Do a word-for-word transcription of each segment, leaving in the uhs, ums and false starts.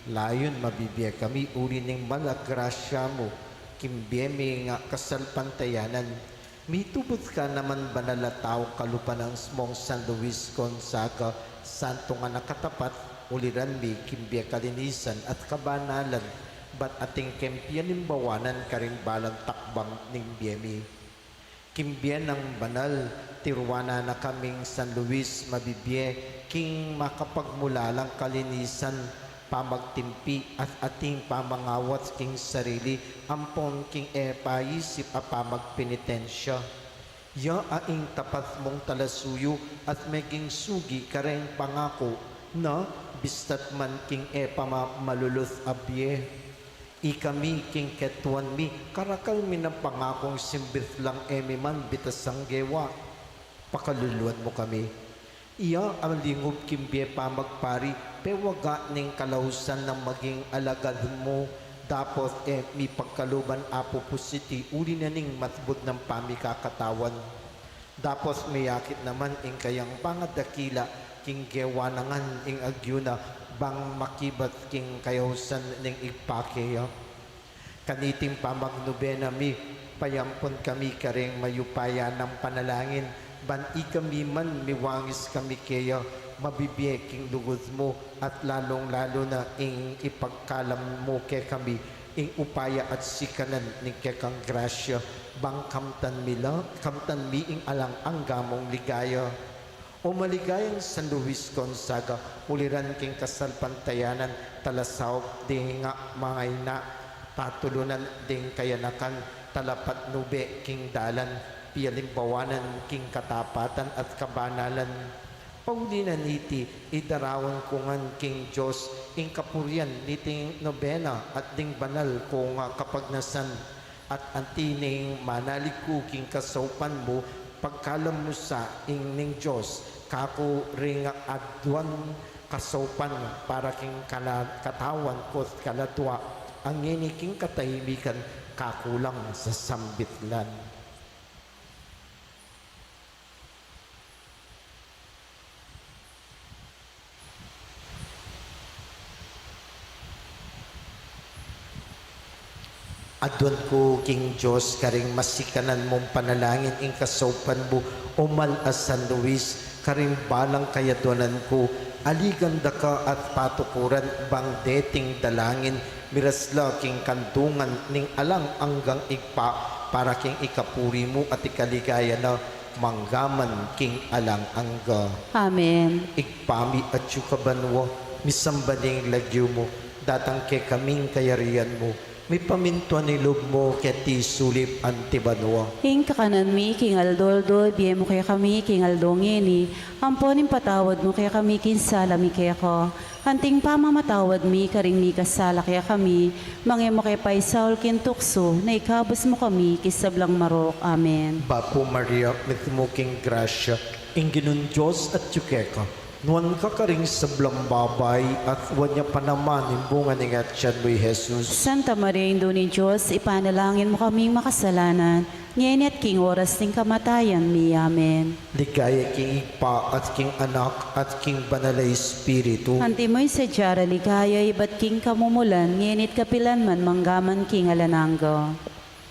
Layun mabibie kami uli ning mal a grasya mu, king bie mi ngan kasalpantayanan. Mitubud ka naman banal a taung kalupa nang Mong San Luis Gonzaga, santu ngan a katapat, uliran mi king bie kalinisan at kabanalan, ban atin keng pialimbawanan karing balang takbang ning bie mi. King bie nang banal, tiruanan na kaming San Luis mabibie, king makapagmulalang kalinisan, pamagtimpi at ating pamangawat king sarili, ampon king e paisip a pamagpenitensya. Ya ing tapat mung talasuyu at meging sugi kareng pangaku na, bistat man king e pa ma-, malulus a bie. Ikami king ketuan mi, karakal mi nang pangakung simbit lang e mi man bitasang gewa. Pakaluluan mu kami. Iya a lingub king bie pamagpari, pewaga ning kalausan nang maging alagad mu, dapot e mi pagkaluban apu pusiti uli na ning matbud nang pamikakatawan. Dapot miyakit naman ing kayang pangadakila king gewa na ngan ing agyu na bang makibat king kayausan ning Ibpa keya. Kaniting pamagnubena mi, payampun kami karing mayupaya nang panalangin, ban ikami man miwangis kami keya, mabibie king lugud mu, at lalung-lalu na ing ipagkalam mu kekami, ing upaya at sikanan ning kekang grasya, bang kamtan mi la, kamtan mi ing alang angga mung ligaya. O maligayang San Luis Gonzaga, uliran king kasalpantayanan, talasaup ding mangaina, tatulunan ding kayanakan, talapatnube king dalan, pialimbawanan king katapatan at kabanalan. Pauli na niti, idaraun ku ngan king Dios ing kapurian niting nobena at ding banal kung kapagnasan. At anti ning manalig ku king kasaupan mu, pagkalam mu sa ing ning Dios, kaku ring aduan kasaupan para king kala-, katawan ku't kaladua, a ngeni king katahimikan kaku lang sasambit lan. Aduan ku king Dios karing masikanan mung panalangin ing kasaupan mu, o mal a San Luis, karing balang kayaduanan ku, aligan da ka at patukuran bang deting dalangin, miras la king kandungan ning alang anggang Ibpa, para king ikapuri mu at ikaligaya na, manggaman king alang angga. Amen. Ibpa mi atsu ka banua, misamban ing lagyu mu, datang kekami ing kayarian mu, mipamintuan ing lub mu keti sulip anti banua. Ing kakanan mi king aldo-aldo, ibie mu kekami king aldo ngeni, ampon ipatawad mu kekami king sala mi keka, anting pamamatawad mi karing mikasala kekami, manga e mu ke paisaul king tuksu, nune ikabus mu kami king sablang marok. Amen. Bapu Maria, mitmu ka king grasya, ing Ginung Dios atyu keka, nuan ka karing sablang babai, at nuan ya pa naman ing bunga ning atian mu, i Jesus. Santa Maria, Indu ning Dios, ipanalangin mu kaming makasalanan, ngeni at king oras ning kamatayan mi. Amen. Ligaya king Ibpa, at king Anak, at king Banal a Espiritu. Antimo ing sadya ra ligaya, ibat king kamumulan, ngeni at kapilan man, manggaman king alang angga.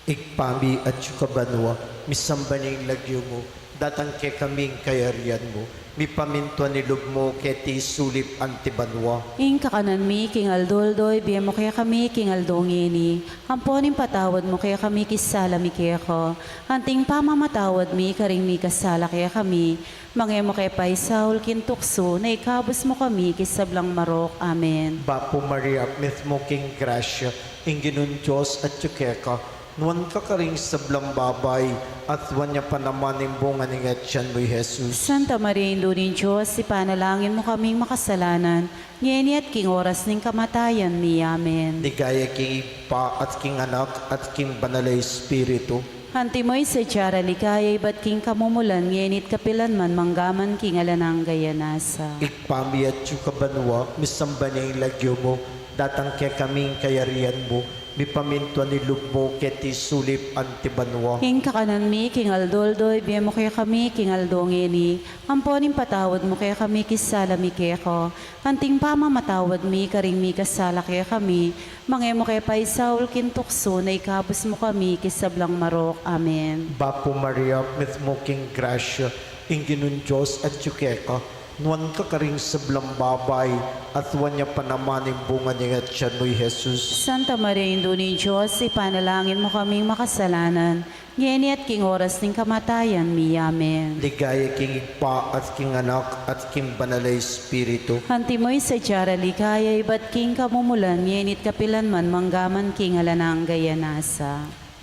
Ibpa mi atsu ka banua, misamban ing lagyu mu, datang kekami ing kayarian mu, mipamintuan ing lub mu keti sulip anti banua. Ing kakanan mi king aldo-aldo, ibie mu kekami king aldo ngeni, ampon ipatawad mu kekami king sala mi keka, anting pamamatawad mi karing mikasala kekami, manga e mu ke paisaul king tuksu, nune ikabus mu kami king sablang marok. Amen. Bapu Maria, mitmu ka king grasya, ing Ginung Dios atyu keka, nuan ka karing sablang babai, at nuan ya pa naman ing bunga ning atian mu, i Jesus. Santa Maria, Indu ning Dios, ipanalangin mu kaming makasalanan, ngeni at king oras ning kamatayan mi. Amen. Ligaya king Ibpa, at king Anak, at king Banal a Espiritu. Antimo ing sadya ra ligaya, ibat king kamumulan, ngeni at kapilan man, manggaman king alang angga. Amen. Ibpa mi atsu ka banua, misamban ing lagyu mu, datang kekami ing kayarian mu, Mipamintuan ing lub mu keti sulip anti banua. Ing kakanan mi king aldo-aldo ibie mu kekami king aldo ngeni. Ampo ipatawad mu kekami ing sala mi keka, anti ing pamamatawad mi karing mikasala kekami. Manga e mu ke paisaul king tuksu, nune ikabus mu kami king sablang marok. Amen. Bapu Maria, mitmu ka king grasya, ing Ginung Dios atyu keka. Nuan ka karing sablang babai, at nuan ya pa naman ing bunga ning atian mu, i Jesus. Santa Maria, Indu ning Dios, ipanalangin mu kaming makasalanan, ngeni at king oras ning kamatayan mi. Amen. Ligaya king Ibpa, at king Anak, at king Banal a Espiritu. Antimo ing sadya rang ligaya ibat king kamumulan, ngeni at kapilan man, mangga man king alang angga. Amen.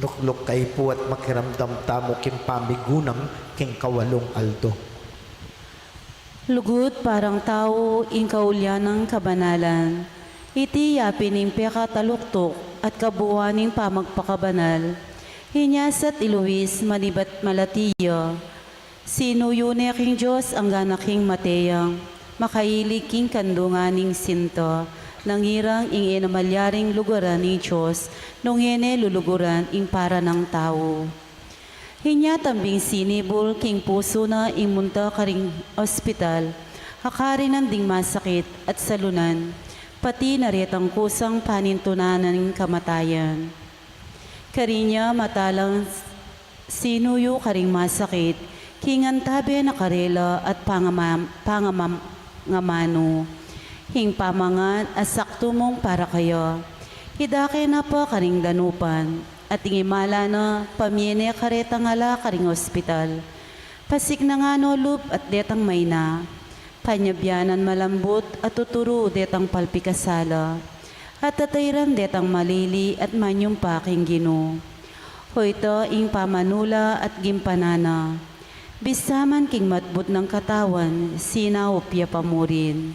Lukluk kayu pu at makiramdam tamu king pamigunam king kawalung aldo. Lugud para king tau ing kaulian nang kabanalan. Iti yapin ning pekataluktuk at kabuan ning pamagpakabanal. Inya sa i Luis manibat malati ya, sinuyu ne king Dios anggang king mate yang, makailig king kandungan ning sinta, nang irang ing e na malyaring luguran ning Dios, nung e ne luluguran ing para nang tau. Inya tambing sinibul king pusu na ing munta karing ospital, akarinan ding masakit at salunan, pati na retang kusang panintunan ning kamatayan. Karinya matalang sinuyu karing masakit, king antabe na karela at pangama-, pangamanu. Ing pamangan a saktu mung para kaya. Idake na pa karing danupan, at ing imala na pamie ne karetang ala karing ospital. Pasiknangan no lub at detang maina. Panyabianan malambut at tuturu detang palpikasala, at tatairan detang malili at manyumpa king Ginu. Hoy ta ing pamanu la at gimpanan na, bisa man king matbut nang katawan, sinaup ya pa mu rin.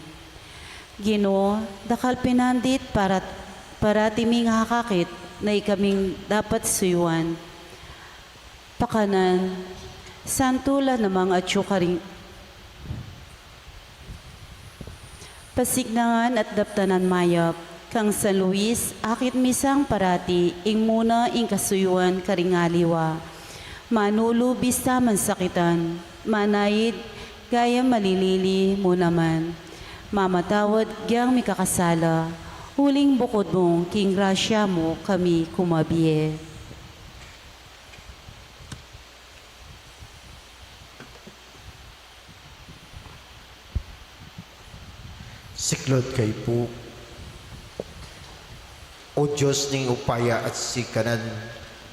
Ginu, dakal pinandit para, parati ming akakit na ikaming dapat suyuan. Pakanan, santu la namang atyu karing pasiknangan at daptanan mayap, kang San Luis, akit mi sang parati ing muna ing kasuyuan karing aliwa. Manulu bisa man sakitan, manaid gayang malilili mu naman. Mamatawad gyang mikakasala, uling bukud mu king grasya mu kami kumabie. Siklaud kayu pu. O Dios ning upaya at sikanan,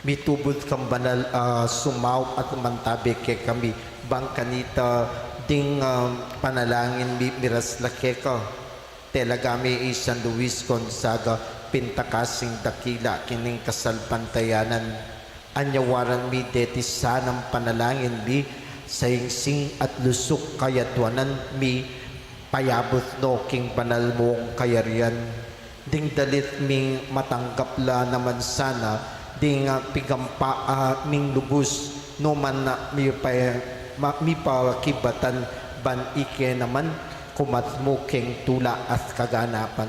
mitubud kang banal a sumaup at mantabe kekami, bang kanita ding, ah, panalangin mi miras la keka. Tela kami i San Luis Gonzaga, pintakasing dakila king ning kasalpantayanan. Anyawaran mi deti sanang panalangin mi, singsing at lusuk kayadwanan mi, payabut no king banal mung kayarian. Ding dalit ming matanggap la naman sana, ding, ah, pigampang ming lubus, no man na mipa-, ma-, mipakibatan ban ike naman kumatmu king tula at kaganapan.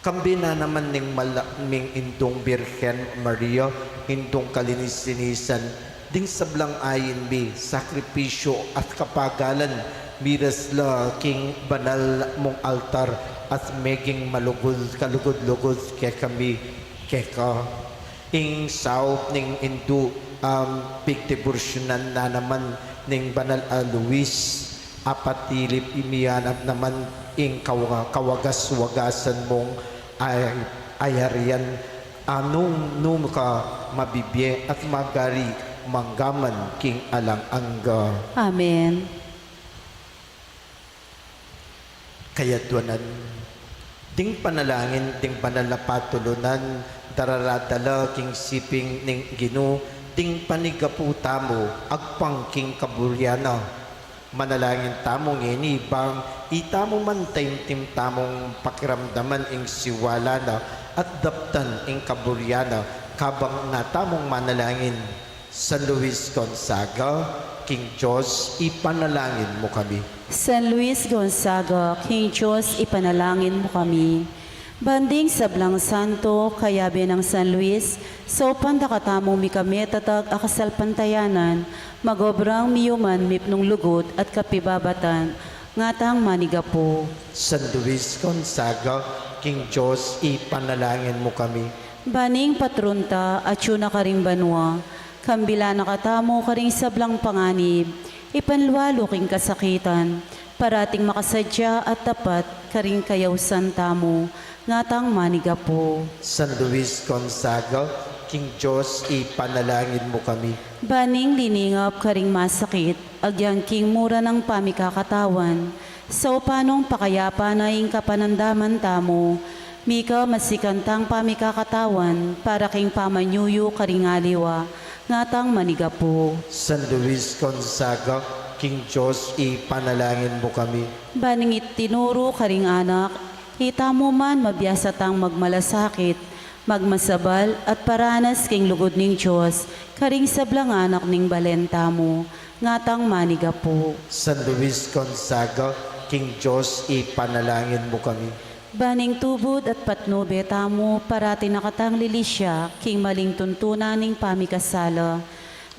Kambe na naman ning mala-, ming Indung Birhen Maria, Indung kalinis-linisan, ding sablang ain mi, sakripisyu at kapagalan, miras la king banal mung altar, at meging malugud, kalugud-lugud kekami, keka. Ing saup ning Indu, um, pigdibursyonan na naman ning banal a Luis, apatilip imiyanap naman ing kawa-, kawagas-wagasan mung ay-, ayarian, a nung, nung ka mabibie at magari manggaman king alang angga. Amen. Kayadwanan. Ding panalangin ding banal a patulunan, dararadala king siping ning Ginu, ding panigapu tamu, agpang king kaburian na. Manalangin tamu ngeni bang itamu man taimtim tamung pakiramdaman ing siwala na at daptan ing kaburian na, kabang na tamung manalangin. San Luis Gonzaga, king Dios, ipanalangin mu kami. San Luis Gonzaga, king Dios, ipanalangin mu kami. Ban ding sablang santo, kayabe nang San Luis, saupan da katamung mikametatag a kasalpantayanan, magobrang miyuman mipnung lugud at kapibabatan, ngatang manigapu. San Luis Gonzaga, king Dios ipanalangin mu kami. Ban ing patron ta, atyu na karing banua, kambilan na katamu karing sablang panganib, ipanlualu king kasakitan, parating makasadya at tapat karing kayausan tamu, ngatang manigapu. San Luis Gonzaga, king Dios ipanalangin mu kami. Ban ing liningap karing masakit, agyang king mura nang pamikakatawan, saupan nung pakayapa na ing kapanandaman tamu, mika masikan tang pamikakatawan, para king pamanyuyu karing aliwa, ngatang manigapu. San Luis Gonzaga, king Dios ipanalangin mu kami. Ban ing itinuru karing anak, itamu man mabiasa tang magmalasakit, magmasabal at paranas king lugud ning Dios, karing sablang anak ning balen tamu, ngatang manigapu. San Luis Gonzaga, king Dios ipanalangin mu kami. Ban ing tubud at patnube tamu, parati na katang lilisya king maling tuntunan ning pamikasala,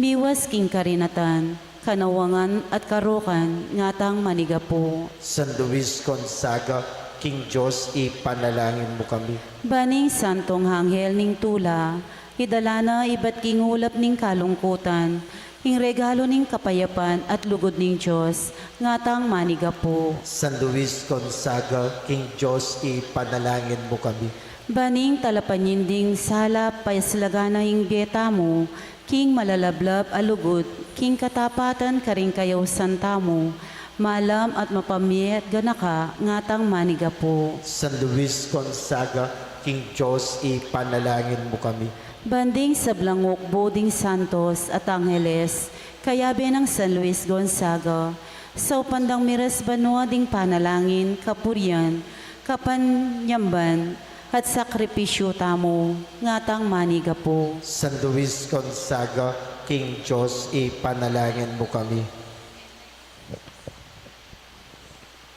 miwas king karinatan, kanawangan at karukan, ngatang manigapu. San Luis Gonzaga, king Dios ipanalangin mu kami. Ban ing santung anghel ning tula, idala na ibat king ulap ning kalungkutan ing regalu ning kapayapan at lugud ning Dios, ngatang manigapu. San Luis Gonzaga, king Dios ipanalangin mu kami. Ban ing talapanyinding sala, payaslagan na ing bie tamu king malalablab a lugud, king katapatan karing kayausan tamu, malam at mapamie at ganaka, ngatang manigapu. San Luis Gonzaga, king Dios ipanalangin mu kami. Ban ding sablang ukbu ding santos at angeles, kayabe nang San Luis Gonzaga, saupan dang miras banua ding panalangin, kapurian, kapanyamban, at sakripisyu tamu, ngatang manigapu. San Luis Gonzaga, king Dios ipanalangin mu kami.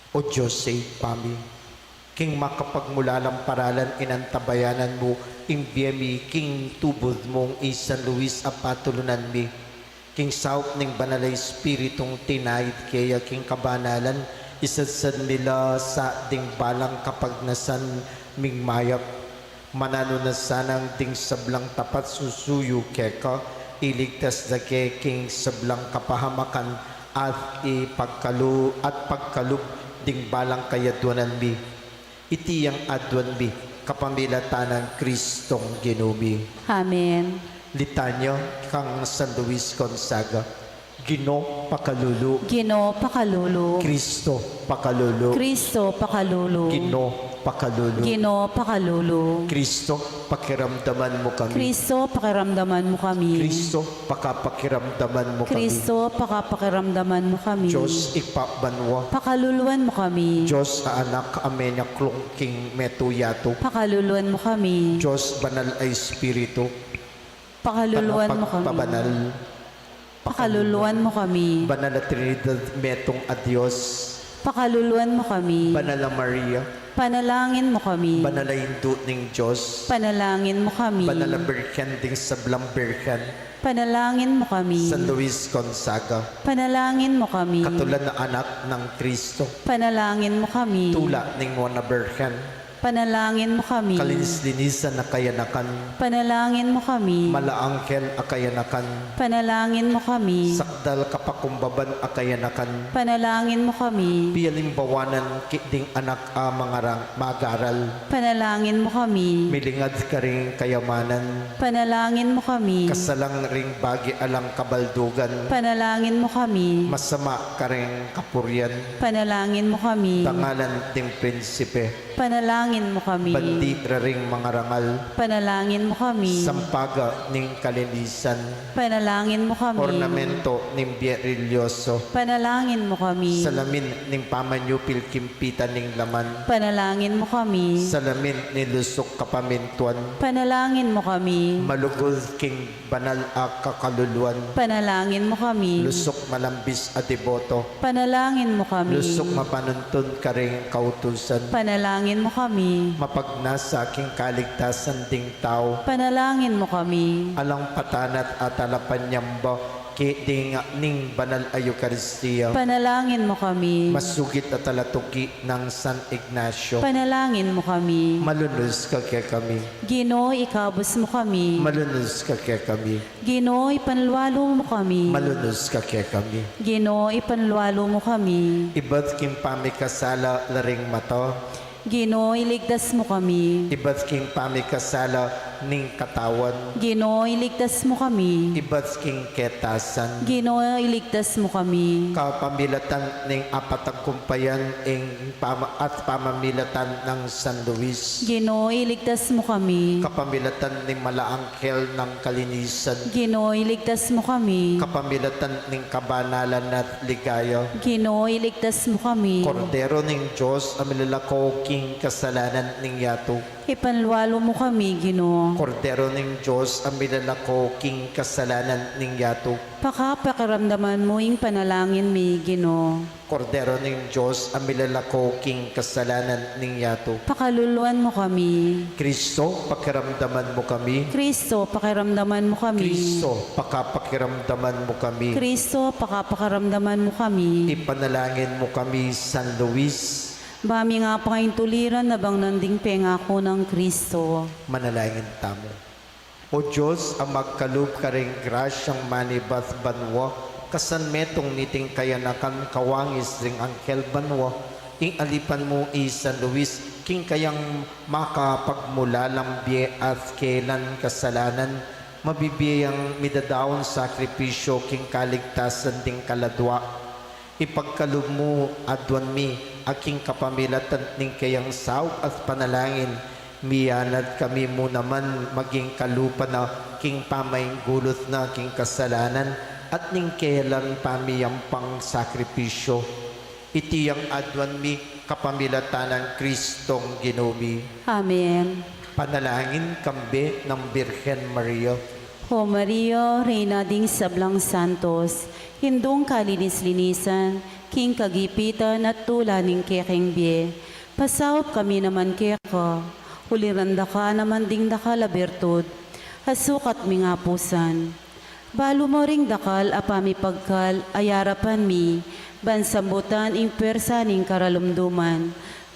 O Dios, Ibpa mi, king makapagmulalang paralan inantabayanan mu ing bie mi king tubud mung i San Luis a patulunan mi, king saup ning Banal a Espiritung tinaid keya king kabanalan, isadsad mi la sa ding balang kapagnasan ming mayap. Mananu na sanang ding sablang tapat susuyu keka, iligtas da ke king sablang kapahamakan at ipagkalu-, at pagkalub ding balang kayaduanan mi. Iti yang aduan mi kapamilatan nang Kristong Ginu mi. Amen. Litanya kang San Luis Gonzaga. Ginu, pakalulu. Ginu, pakalulu. Kristo, pakalulu. Kristo, pakalulu. Ginu, pakalulu. Ginu, pakalulu. Kristo, pakiramdaman mu kami. Kristo, pakiramdaman mu kami. Kristo, pakapakiramdaman mu kami. Kristo, pakapakiramdaman mu kami. Dios, Ibpa banua. Pakaluluan mu kami. Dios a Anak a menyaklung king metung yatu. Pakaluluan mu kami. Dios, Banal a Espiritu. Pakaluluan mu kami. Tagapagpabanal. Pakaluluan mu kami. Banal a Trinidad, metung a Dios. Pakaluluan mu kami. Banal a Maria. Panalangin mu kami. Banal a Indu ning Dios. Panalangin mu kami. Banal a Birhen ding sablang birhen. Panalangin mu kami. San Luis Gonzaga. Panalangin mu kami. Katulan a anak nang Kristo. Panalangin mu kami. Tula ning Nuan a Birhen. Panalangin mu kami. Kalinis-linisan a kayanakan. Panalangin mu kami. Mala anghel a kayanakan. Panalangin mu kami. Sakdal kapakumbaban a kayanakan. Panalangin mu kami. Pialimbawanan ki-, ding anak a mangarang-, magaral. Panalangin mu kami. Milingad karing kayamanan. Panalangin mu kami. Kasalang ring bage alang kabaldugan. Panalangin mu kami. Masama karing kapurian. Panalangin mu kami. Dangalan ding prinsipe. Panalangin mu kami. Bandi ra ring mangarangal. Panalangin mu kami. Sampaga ning kalinisan. Panalangin mu kami. Ornamento ning bie relihioso. Panalangin mu kami. Salamin ning pamanyupil king pita ning laman. Panalangin mu kami. Salamin ning lusuk kapamintuan. Panalangin mu kami. Malugud king banal a kakaluluan. Panalangin mu kami. Lusuk malambis a deboto. Panalangin mu kami. Lusuk mapanuntun karing kautusan. Panalangin mu kami. Mapagnasa king kaligtasan ding tau. Ipanalangin mu kami. Alang patanat at alapanyamba king ding ning banal a Eukaristia. Ipanalangin mu kami. Masugid at alatuki nang San Ignacio. Ipanalangin mu kami. Malunus ka kekami. Ginu, ikabus mu kami. Malunus ka kekami. Ginu, ipanlualu mu kami. Malunus ka kekami. Ginu, ipanlualu mu kami. Ibat king pamikasala la ring mata. Ginu, iligtas mu kami. Ibat king pamikasala ning katawan. Ginu, iligtas mu kami. Ibat king ketasan. Ginu, iligtas mu kami. Kapamilatan ning apatagumpayan ing pama-, at pamamilatan nang San Luis. Ginu, iligtas mu kami. Kapamilatan ning malaang anghel nang kalinisan. Ginu, iligtas mu kami. Kapamilatan ning kabanalan at ligaya. Ginu, iligtas mu kami. Kordero ning Dios a milalako king kasalanan ning yatu. Ipanlualu mu kami, Ginu. Kordero ning Dios a milalako king kasalanan ning yatu. Pakapakiramdaman mu ing panalangin mi, Ginu. Kordero ning Dios a milalako king kasalanan ning yatu. Pakaluluan mu kami. Kristo, pakiramdaman mu kami. Kristo, pakiramdaman mu kami. Kristo, pakapakiramdaman mu kami. Kristo, pakapakiramdaman mu kami. Ipanalangin mu kami, San Luis. Ba mi nga pangaintuliran na bang nanding pengaku nang Kristo. Manalangin tamu. O Dios, a magkalub karing grasyang manibat banua, kasan metung niting kayanakan kawangis ring anghel banua, ing alipan mu i San Luis, king kayang makapagmulalang bie at kelan kasalanan, mabibie yang midadaun sakripisyo king kaligtasan ding kaladua. Ipagkalub mu, aduan mi, a king kapamilatan ning keyang saup at panalangin, miyanat kami mu naman maging kalupa na king pamainggulut na king kasalanan at ning kelan pamiyampang sakripisyo. Iti yang aduan mi kapamilatan nang Kristong Ginu mi. Amen. Panalangin kambe nang Birhen Maria. O Maria, Reyna ding sablang santos, Indung kalinis-linisan, king kagipitan at tula ning kekeng bie. Pasaup kami naman keka, uliran da ka naman ding dakal a birtud, a sukat ming apusan. Balu mu ring dakal a pamipagkal a yarapan mi, ban sambutan ing pwersa ning karalumduman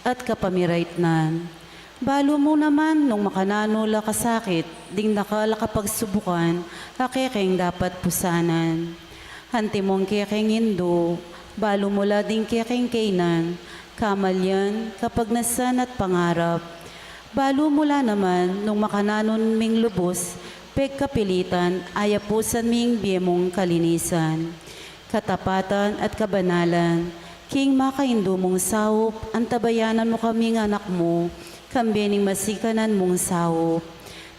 at kapamiraitnan. Balu mu naman nung makananu la kasakit ding dakal a kapagsubukan a kekeng dapat pusanan. Antimong kekeng indu, balu mu la ding kekeng kaynan, kamalian, kapagnasan at pangarap. Balu mu la naman nung makananu ming lubus pegkapilitan a yapusan mi ing bie mung kalinisan, katapatan at kabanalan, king makaindu mung saup, antabayanan mu kaming anak mu, kambe ning masikanan mung saup.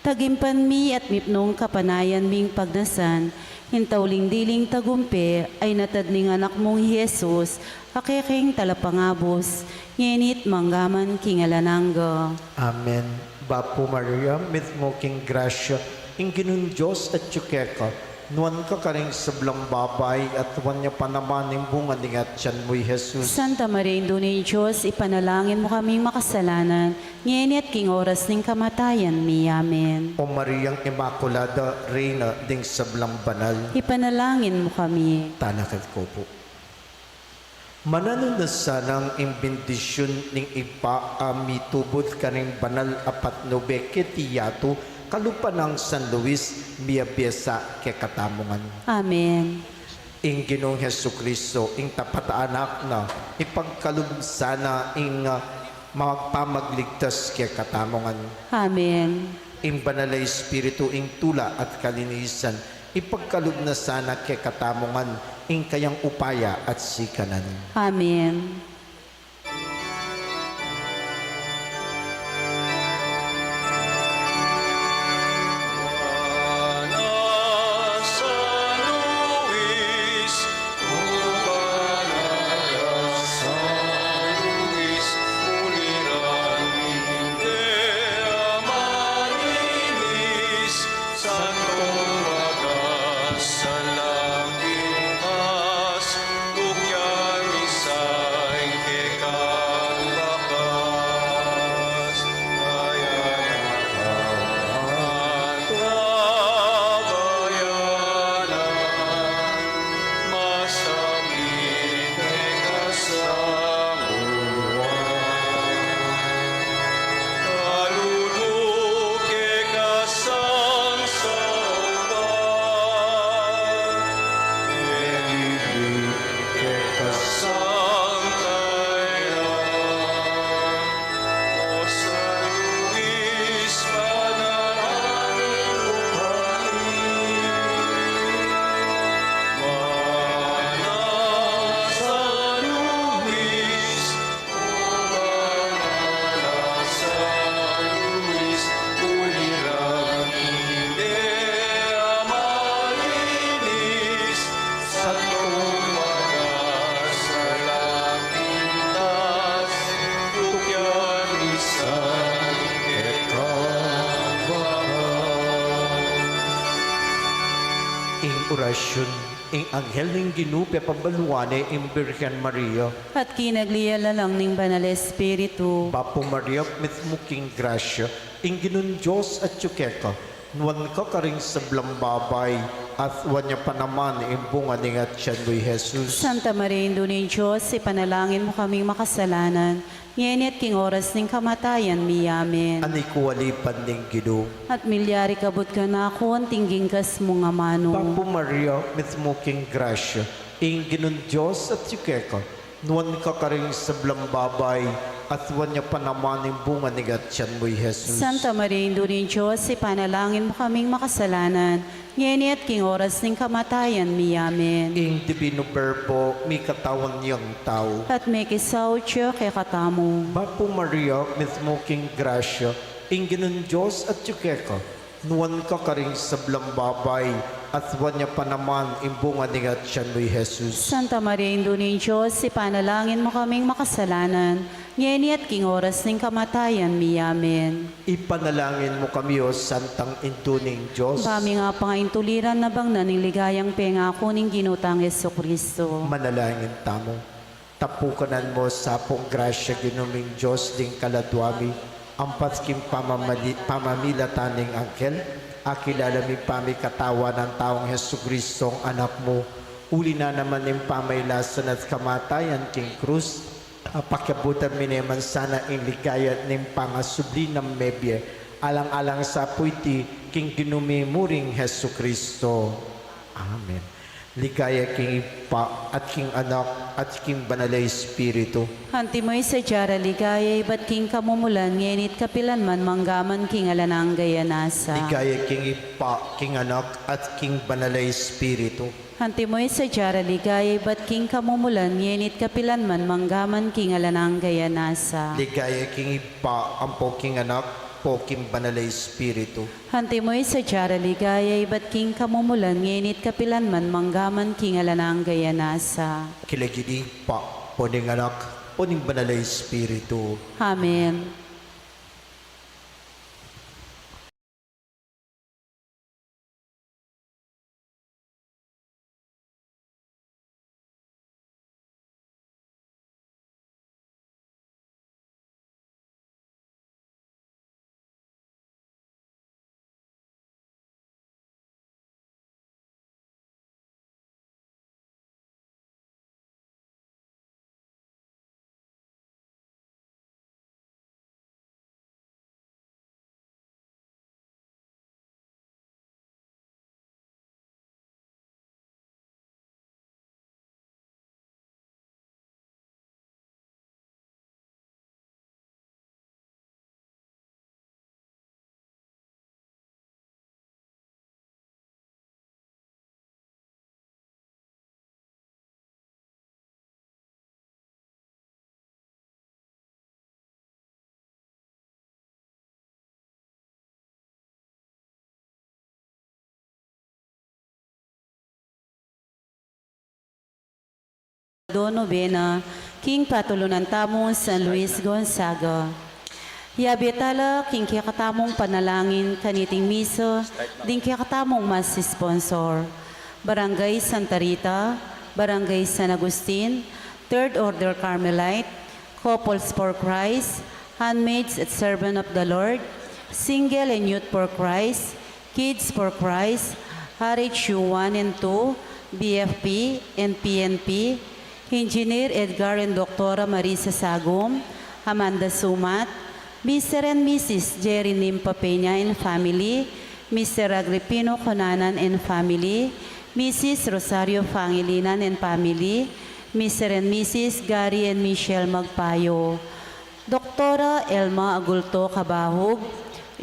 Tagimpan mi at mipnung kapanayan ming pagnasan ing tauling diling tagumpe a inatad ning anak mung Jesus, a kekeng talapangabus, ngeni't manggaman king alang angga. Amen. Bapu Maria, mitmu ka king grasya, ing Ginung Dios atyu keka, nuan ka karing sablang babai, at nuan ya pa naman ing bunga ning atian mu, i Jesus. Santa Maria, Indu ning Dios, ipanalangin mu kaming makasalanan, ngeni at king oras ning kamatayan mi. Amen. O Mariang Imakulada, Reyna ding sablang banal, ipanalangin mu kami. Talakad ko pu. Mananu na sanang ing bendisyun ning Ibpa a mitubud karing banal a patnube keti yatu, kalupa nang San Luis, miyabie sa kekatamu ngan. Amen. Ing Ginung Jesucristo, ing tapat a Anak na, ipagkalub sana ing, ah, magpamagligtas kekatamu ngan. Amen. Ing Banal a Espiritu, ing tula at kalinisan, ipagkalub na sana kekatamu ngan ing kayang upaya at sikanan. Amen. Orasyun. Ing anghel ning Ginu pepabaluan ne ing Birhen Maria. At kinagli ya lalang ning Banal Espiritu. Bapu Maria, mitmu king grasya, ing Ginung Dios atyu keka. Nuan ka karing sablang babai, at nuan ya pa naman ing bunga ning atyan mu, i Jesus. Santa Maria, Indu ning Dios, ipanalangin mu kaming makasalanan, ngeni at king oras ning kamatayan mi. Amen. Anti ku alipan ning Ginu. At milyari kabud kanaku anting ginkas mung amanu. Bapu Maria, mitmu king grasya, ing Ginung Dios atyu keka. Nuan ka karing sablang babai, at nuan ya pa naman ing bunga ning atyan mu, i Jesus. Santa Maria, Indu ning Dios, ipanalangin mu kaming makasalanan, ngeni at king oras ning kamatayan mi. Amen. Ing Divino Verbo, mikatawan yang tau. At mekisaut ya kekatamu. Bapu Maria, mitmu king grasya, ing Ginung Dios atyu keka. Nuan ka karing sablang babai, at nuan ya pa naman ing bunga ning atyan mu, i Jesus. Santa Maria, Indu ning Dios, ipanalangin mu kaming makasalanan, ngeni at king oras ning kamatayan mi. Amen. Ipanalangin mu kami, O Santang Indu ning Dios. Ba mi nga pangaintuliran na bang na ning ligayang pengaku ning Ginu tang Jesucristo. Manalangin tamu. Tapukanan mu sa pung grasya, Ginu ming Dios, ding kaladua mi, ampat king pamamali-, pamamilatan ning anghel, akilala mi pamikatawan nang taung Jesucristong Anak mu, uli na naman ning pamailasan at kamatayan king krus, apakiabutan mi naman sana ing ligaya ning pangasubli nang mebie, alang-alang sa pu iti king Ginu mi muring Jesucristo. Amen. Ligaya king Ibpa, at king Anak, at king Banal a Espiritu. Antimo ing sadya ra ligaya ibat king kamumulan, ngeni at kapilan man, mangga man king alang angga. Amen. Ligaya king Ibpa, king Anak, at king Banal a Espiritu. Antimo ing sadya ra ligaya ibat king kamumulan, ngeni at kapilan man, mangga man king alang angga. Amen. Ligaya king Ibpa, ampo king Anak, ampo king Banal a Espiritu. Antimo ing sadya ra ligaya ibat king kamumulan, ngeni at kapilan man, mangga man king alang angga. Amen. King lagyu ning Ibpa, ampo ning Anak, ampo ning Banal a Espiritu. Amen. Do nobena, king patulunan tamung San Luis Gonzaga. Yabe tala king kekatamung panalangin kaniting misa, ding kekatamung mass sponsor: Barangay Santa Rita, Barangay San Agustin, Third Order Carmelite, Couples for Christ, Handmaids at Servant of the Lord, Single and Youth for Christ, Kids for Christ, R H U one and two, B F P, and P N P, Engineer Edgar and Doktora Marisa Sagum, Amanda Sumat, Mister and Missus Jerry Nimpa Peña and family, Mister Agripino Conanan and family, Missus Rosario Pangilinan and family, Mister and Missus Gary and Michelle Magpayo, Doktora Elma Agulto Cabahug,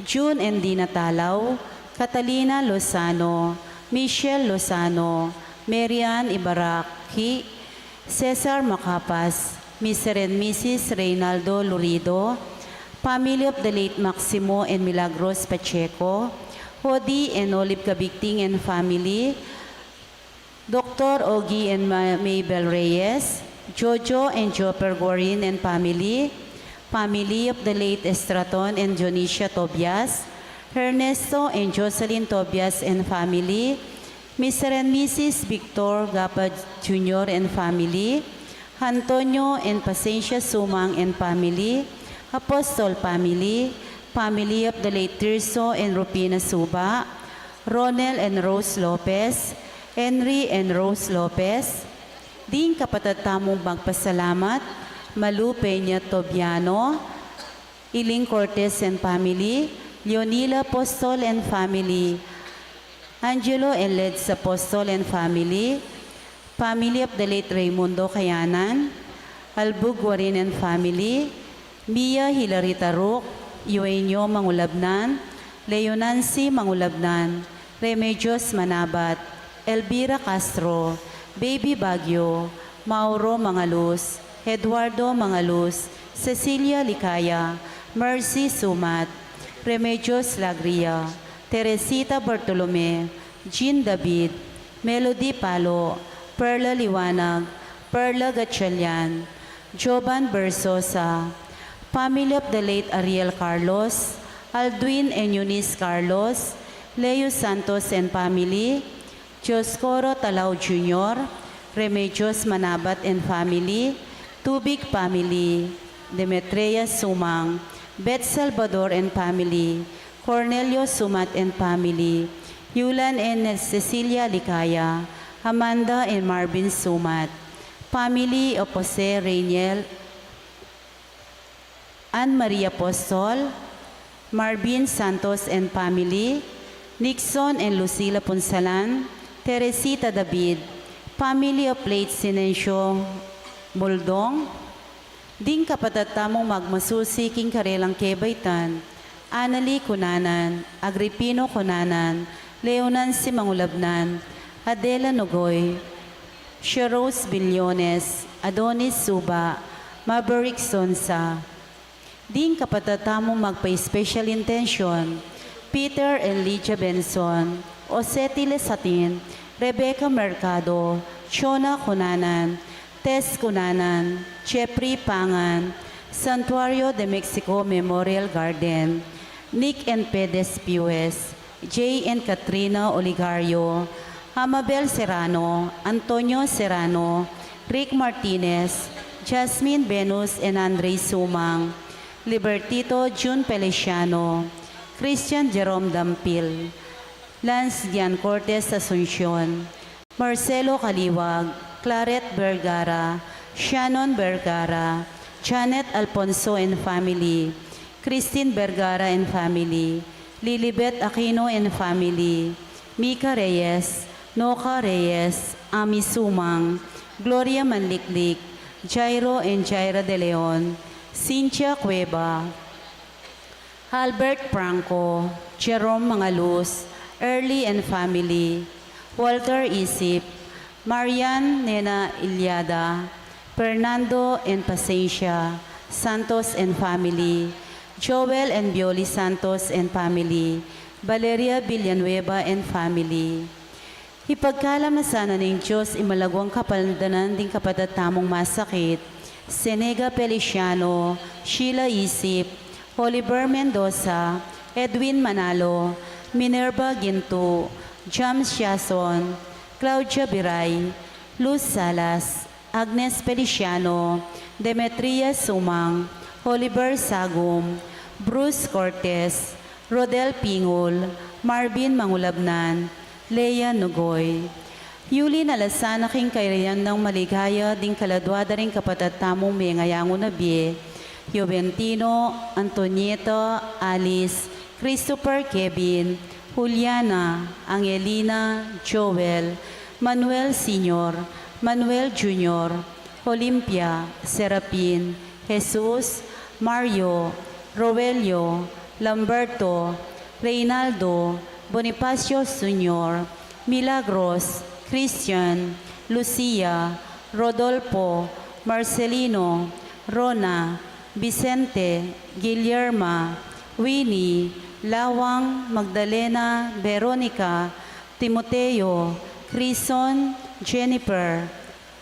June and Dina Talaw, Catalina Lozano, Michelle Lozano, Marian Ibaraki, Cesar Macapas, Mister and Missus Reynaldo Lurido, family of the late Maximo and Milagros Pacheco, Hodi and Olive Cabigting and family, Doktor Ogie and Ma-, Mabel Reyes, Jojo and Joper Guarin and family, family of the late Estraton and Dionisia Tobias, Ernesto and Jocelyn Tobias and family, Mister and Missus Victor Gapa Junior and family, Antonio and Pacencia Sumang and family, Apostol family, family of the late Tirso and Rufina Suba, Ronel and Rose Lopez, Henry and Rose Lopez, ding kapatad tamung magpasalamat, Malu Peña Tobiano, Iling Cortez and family, Leonila Apostol and family, Angelo and Leds Apostol and family, family of the late Raymundo Kayanan, Albug Guarin and family, Mia Hilarita Rook, Eugenio Mangulabnan, Leo Nancy Mangulabnan, Remedios Manabat, Elvira Castro, Baby Baguio, Mauro Mangalus, Eduardo Mangalus, Cecilia Licaya, Mercy Sumat, Remedios Lagria, Teresita Bartolome, Jean David, Melody Palo, Perla Liwanag, Perla Gatchalian, Joban Bersosa, family of the late Ariel Carlos, Aldwin and Eunice Carlos, Leo Santos and family, Dioscoro Talao Junior, Remedios Manabat and family, Tubig family, Demetria Sumang, Beth Salvador and family, Cornelio Sumat and family, Yulan and Cecilia Licaya, Amanda and Marvin Sumat, family of Jose Reyniel, Ann Marie Apostol, Marvin Santos and family, Nixon and Lucila Punsalan, Teresita David, family of late Sinencio Muldong, ding kapatad tamung magmasusi king karelang kebaitan, Annalie Cunanan, Agripino Cunanan, Leonan Simangulabnan, Adela Nogoy, Sherose Billones, Adonis Suba, Maverick Sonsa. Ding kapatad tamung magpa-special intention, Peter and Lydia Benson, Oseti Lesatin, Rebecca Mercado, Chona Cunanan, Tess Cunanan, Jeffrey Pangan, Santuario de Mexico Memorial Garden, Nick and Pedes Piues, Jay and Katrina Oligario, Amabel Serrano, Antonio Serrano, Rick Martinez, Jasmine Venus and Andre Sumang, Libertito Jun Feliciano, Christian Jerome Dampil, Lance Gian Cortez Asuncion, Marcelo Caliwag, Claret Vergara, Shannon Vergara, Janet Alfonso and family, Christine Vergara and family, Lilibet Aquino and family, Mika Reyes, Noka Reyes, Ami Sumang, Gloria Manliklik, Jairo and Jaira De Leon, Cynthia Cueva, Albert Franco, Jerome Mangalus, Early and family, Walter Isip, Marian Nena Iliada, Fernando and Pacencia Santos and family, Joel and Bioli Santos and family, Valeria Villanueva and family. Ipagkalub na sana ning Dios ing malagwang kapandanan ding kapatad tamung masakit, Senega Feliciano, Sheila Isip, Oliver Mendoza, Edwin Manalo, Minerva Gintu, James Siason, Claudia Biray, Luz Salas, Agnes Feliciano, Demetria Sumang, Oliver Sagum, Bruce Cortez, Rodel Pingul, Marvin Mangulabnan, Lea Nugoy. Yuli na la sana king kayarian nang maligaya ding kaladua da ring kapatad tamung mengayangu na bie, Juventino, Antonieta, Alice, Christopher, Kevin, Juliana, Angelina, Joel, Manuel Senior, Manuel Junior, Olympia, Serapin, Jesus, Mario, Roelio, Lamberto, Reynaldo, Bonifacio Senior, Milagros, Christian, Lucia, Rodolfo, Marcelino, Rona, Vicente, Guillerma, Winnie, Lawang, Magdalena, Veronica, Timoteo, Crison, Jennifer,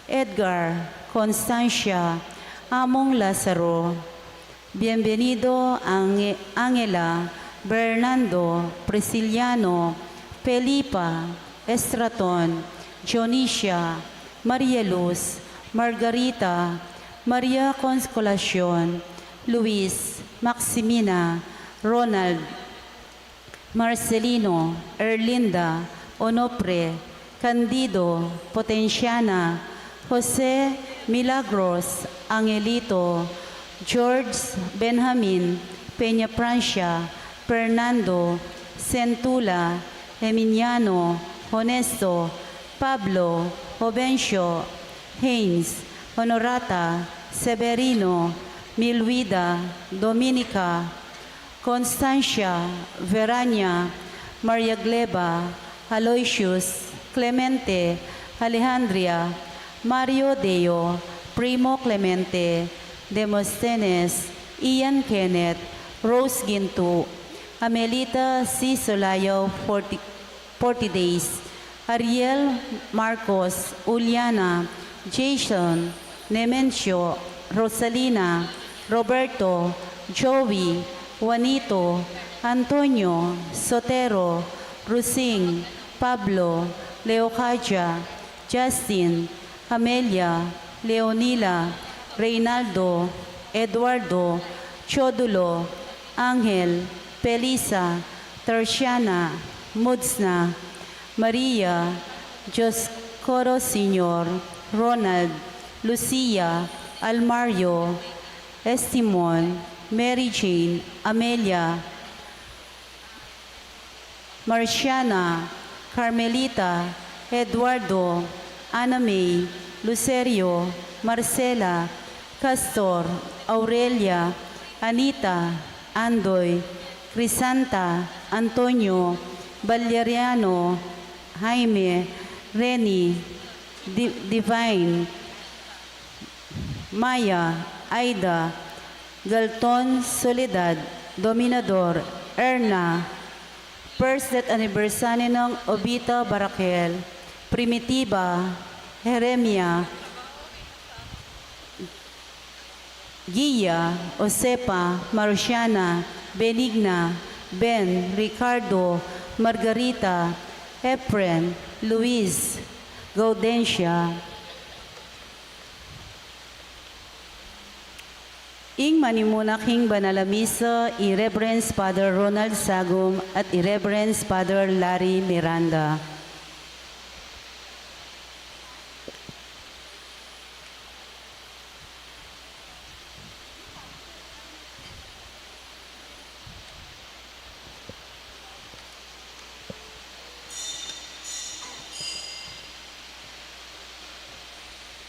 Edgar, Constancia, Among Lazaro, Bienvenido, Ange-, Angela, Bernardo, Prisciliano, Felipa, Estraton, Dionisia, Maria Luz, Margarita, Maria Consolacion, Luis, Maximina, Ronald, Marcelino, Erlinda, Onofre, Candido, Potenciana, Jose, Milagros, Angelito, George, Benjamin, Peña Francia, Fernando, Centula, Eminiano, Honesto, Pablo, Jovencio, Haynes, Honorata, Severino, Milwida, Dominica, Constancia, Verania, Maria Gleba, Aloysius, Clemente, Alejandria, Mario Deo, Primo Clemente, Demosthenes, Ian Kenneth, Rose Gintu, Amelita C. Solayo, forty, forty Days, Ariel, Marcos, Uliana, Jason, Nemencio, Rosalina, Roberto, Joey, Juanito, Antonio, Sotero, Rusing, Pablo, Leocadia, Justin, Amelia, Leonila, Reynaldo, Eduardo, Chodulo, Angel, Felisa, Terciana, Mudsna, Maria, Dioscoro Senior, Ronald, Lucia, Almario, Estimon, Mary Jane, Amelia, Marciana, Carmelita, Eduardo, Ana May, Lucerio, Marcela, Castor, Aurelia, Anita, Andoy, Crisanta, Antonio, Valeriano, Jaime, Reni, Di-, Divine, Maya, Aida, Galton, Soledad, Dominador, Erna, first death anniversary nang Obita Barakel, Primitiva, Jeremia, Gia, Josefa, Marciana, Benigna, Ben, Ricardo, Margarita, Efren, Luis, Gaudencia. Ing manimuna king banal a misa i Reverend Father Ronald Sagum at i Reverend Father Larry Miranda.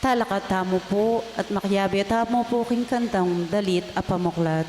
Talakad tamu pu at makiabe tamu pu king kantang dalit a pamuklat.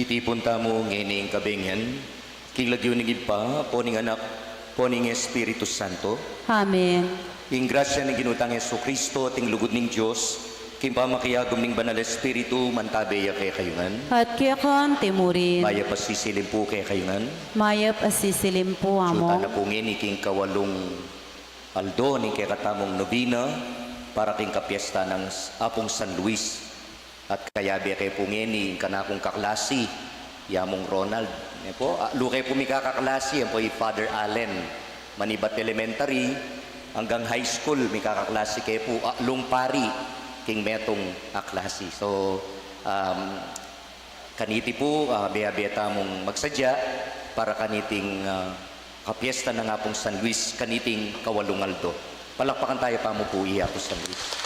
Mitipun tamu ngening kabengan, king lagyu ning Ibpa, ampo ning Anak, ampo ning Espiritu Santo. Amen. Ing grasya ning Ginu tang Jesucristo, at ing lugud ning Dios, king pamakiagum ning Banal Espiritu, mantabe ya kekayu ngan. At keka mu rin. Mayap a sisilim pu kekayu ngan. Mayap a sisilim pu, Amo. Sutana pu ngeni king kawalung aldo ning kekatamung nobena para king kapiesta nang Apung San Luis. At kayabe ke pu ngeni ing kanakung kaklasi, i Among Ronald. Ne pu, atlu ke pu mikakaklasi, yan pu i Father Allen, manibat elementary anggang high school, mikakaklasi ke pu, atlung pari king metung a klasi. So, um, kaniti pu, ah, abe-abe tamung magsadya para kaniting, ah, kapiesta nang Apung San Luis kaniting kawalung aldo. Palakpakan taya pa mu pu i Apung San Luis.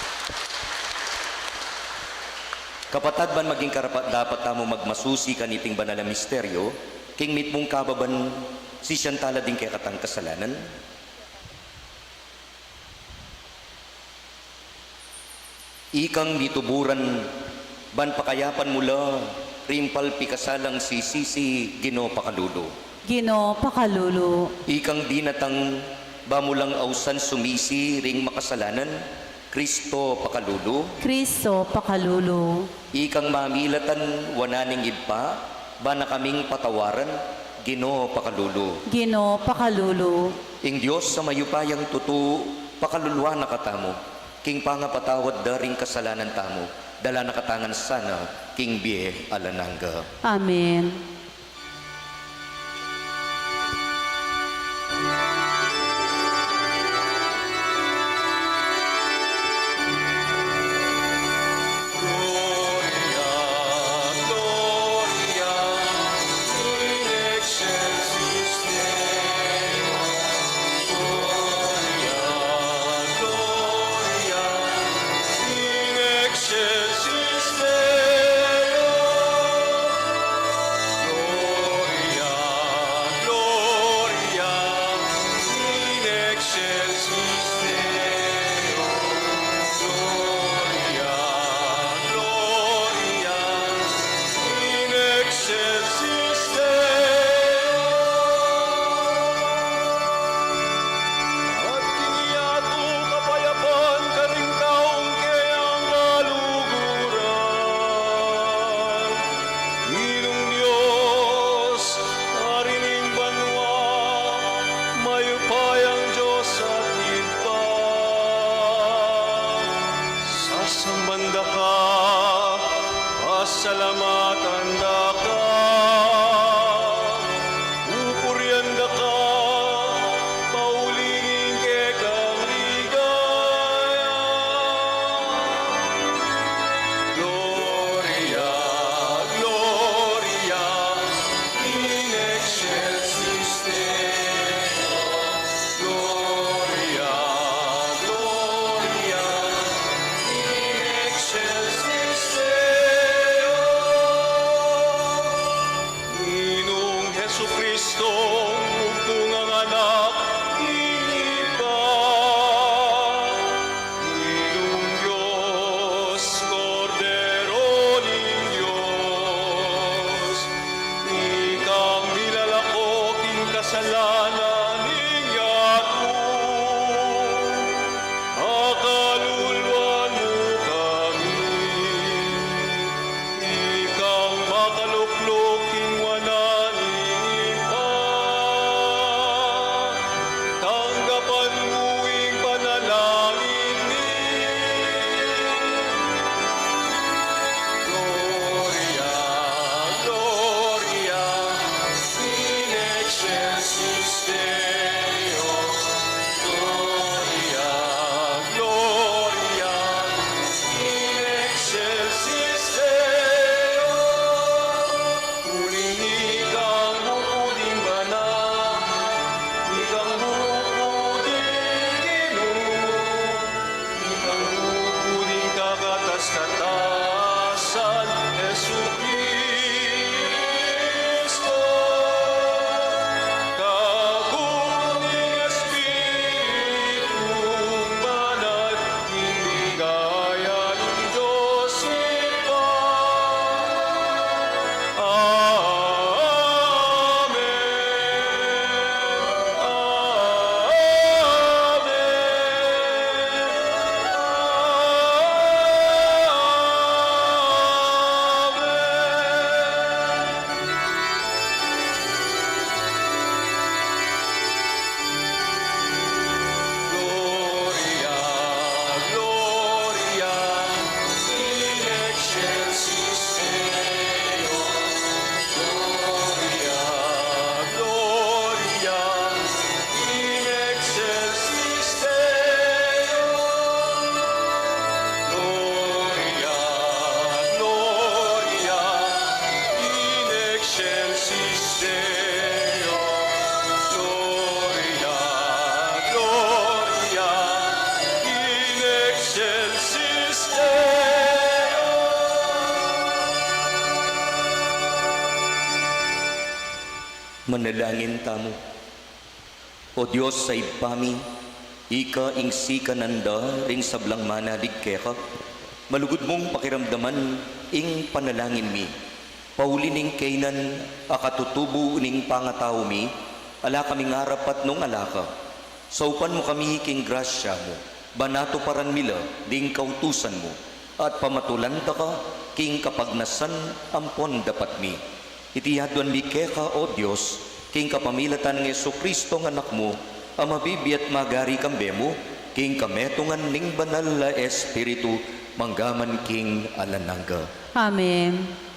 Kapatad, ban maging karapat-dapat tamung magmasusi kaniting banal a misteryo, king mitmung kababan sisian tala ding kekatang kasalanan. Ikang mituburan, ban pakayapan mu la ring palpikasalang sisisi, Ginu pakalulu. Ginu pakalulu. Ikang dinatang, ba mu lang ausan sumisi ring makasalanan, Kristo pakalulu. Kristo pakalulu. Ikang mamilatan wanan ning Ibpa, ba na kaming patawaran, Ginu pakalulu. Ginu pakalulu. Ing Dios a mayupayang tutu, pakaluluan na katamu. King pangapatawad da ring kasalanan tamu, dala na katamu ngan sana king bie alang angga. Amen. At king yatu kapayapan karing taung keyang kaluguran. Ginung Dios, Ari ning banua, mayupayang Dios at Ibpa, sasamban da ka, pasalamatan da ka, pupurian da ka, pauli ning kekang ligaya. Gloria, Gloria in excelsis Deo. Gloria, Gloria in excelsis Deo. Ginung Jesucristo, bugtung a Anak ning Ibpa. Ginung Dios, Kordero ning Dios, ikang milalako king kasalanan ning yatu, pakaluluan mu kami. Ikang makalukluk king wanan ning Ibpa, tanggapan mu ing panalangin mi. Gloria, Gloria in excelsis Deo, gloria, gloria in excelsis Deo. Manalangin tamu. O Dios a Ibpa mi, ika ing sikanan da ring sablang manalig keka, malugud mung pakiramdaman ing panalangin mi. Pauli ning kainan a katutubu ning pangatau mi, ala kaming arapat nung ala ka. Saupan mu kami king grasya mu, ban atuparan mi la ding kautusan mu, at pamatulan da ka king kapagnasan ampon dapat mi. Iti yaduan mi keka, O Dios, king kapamilatan nang Jesucristo nga Anak mu, a mabibie at magari kambe mu, king kametungan ning Banal a Espiritu, mangga man king alang angga. Amen.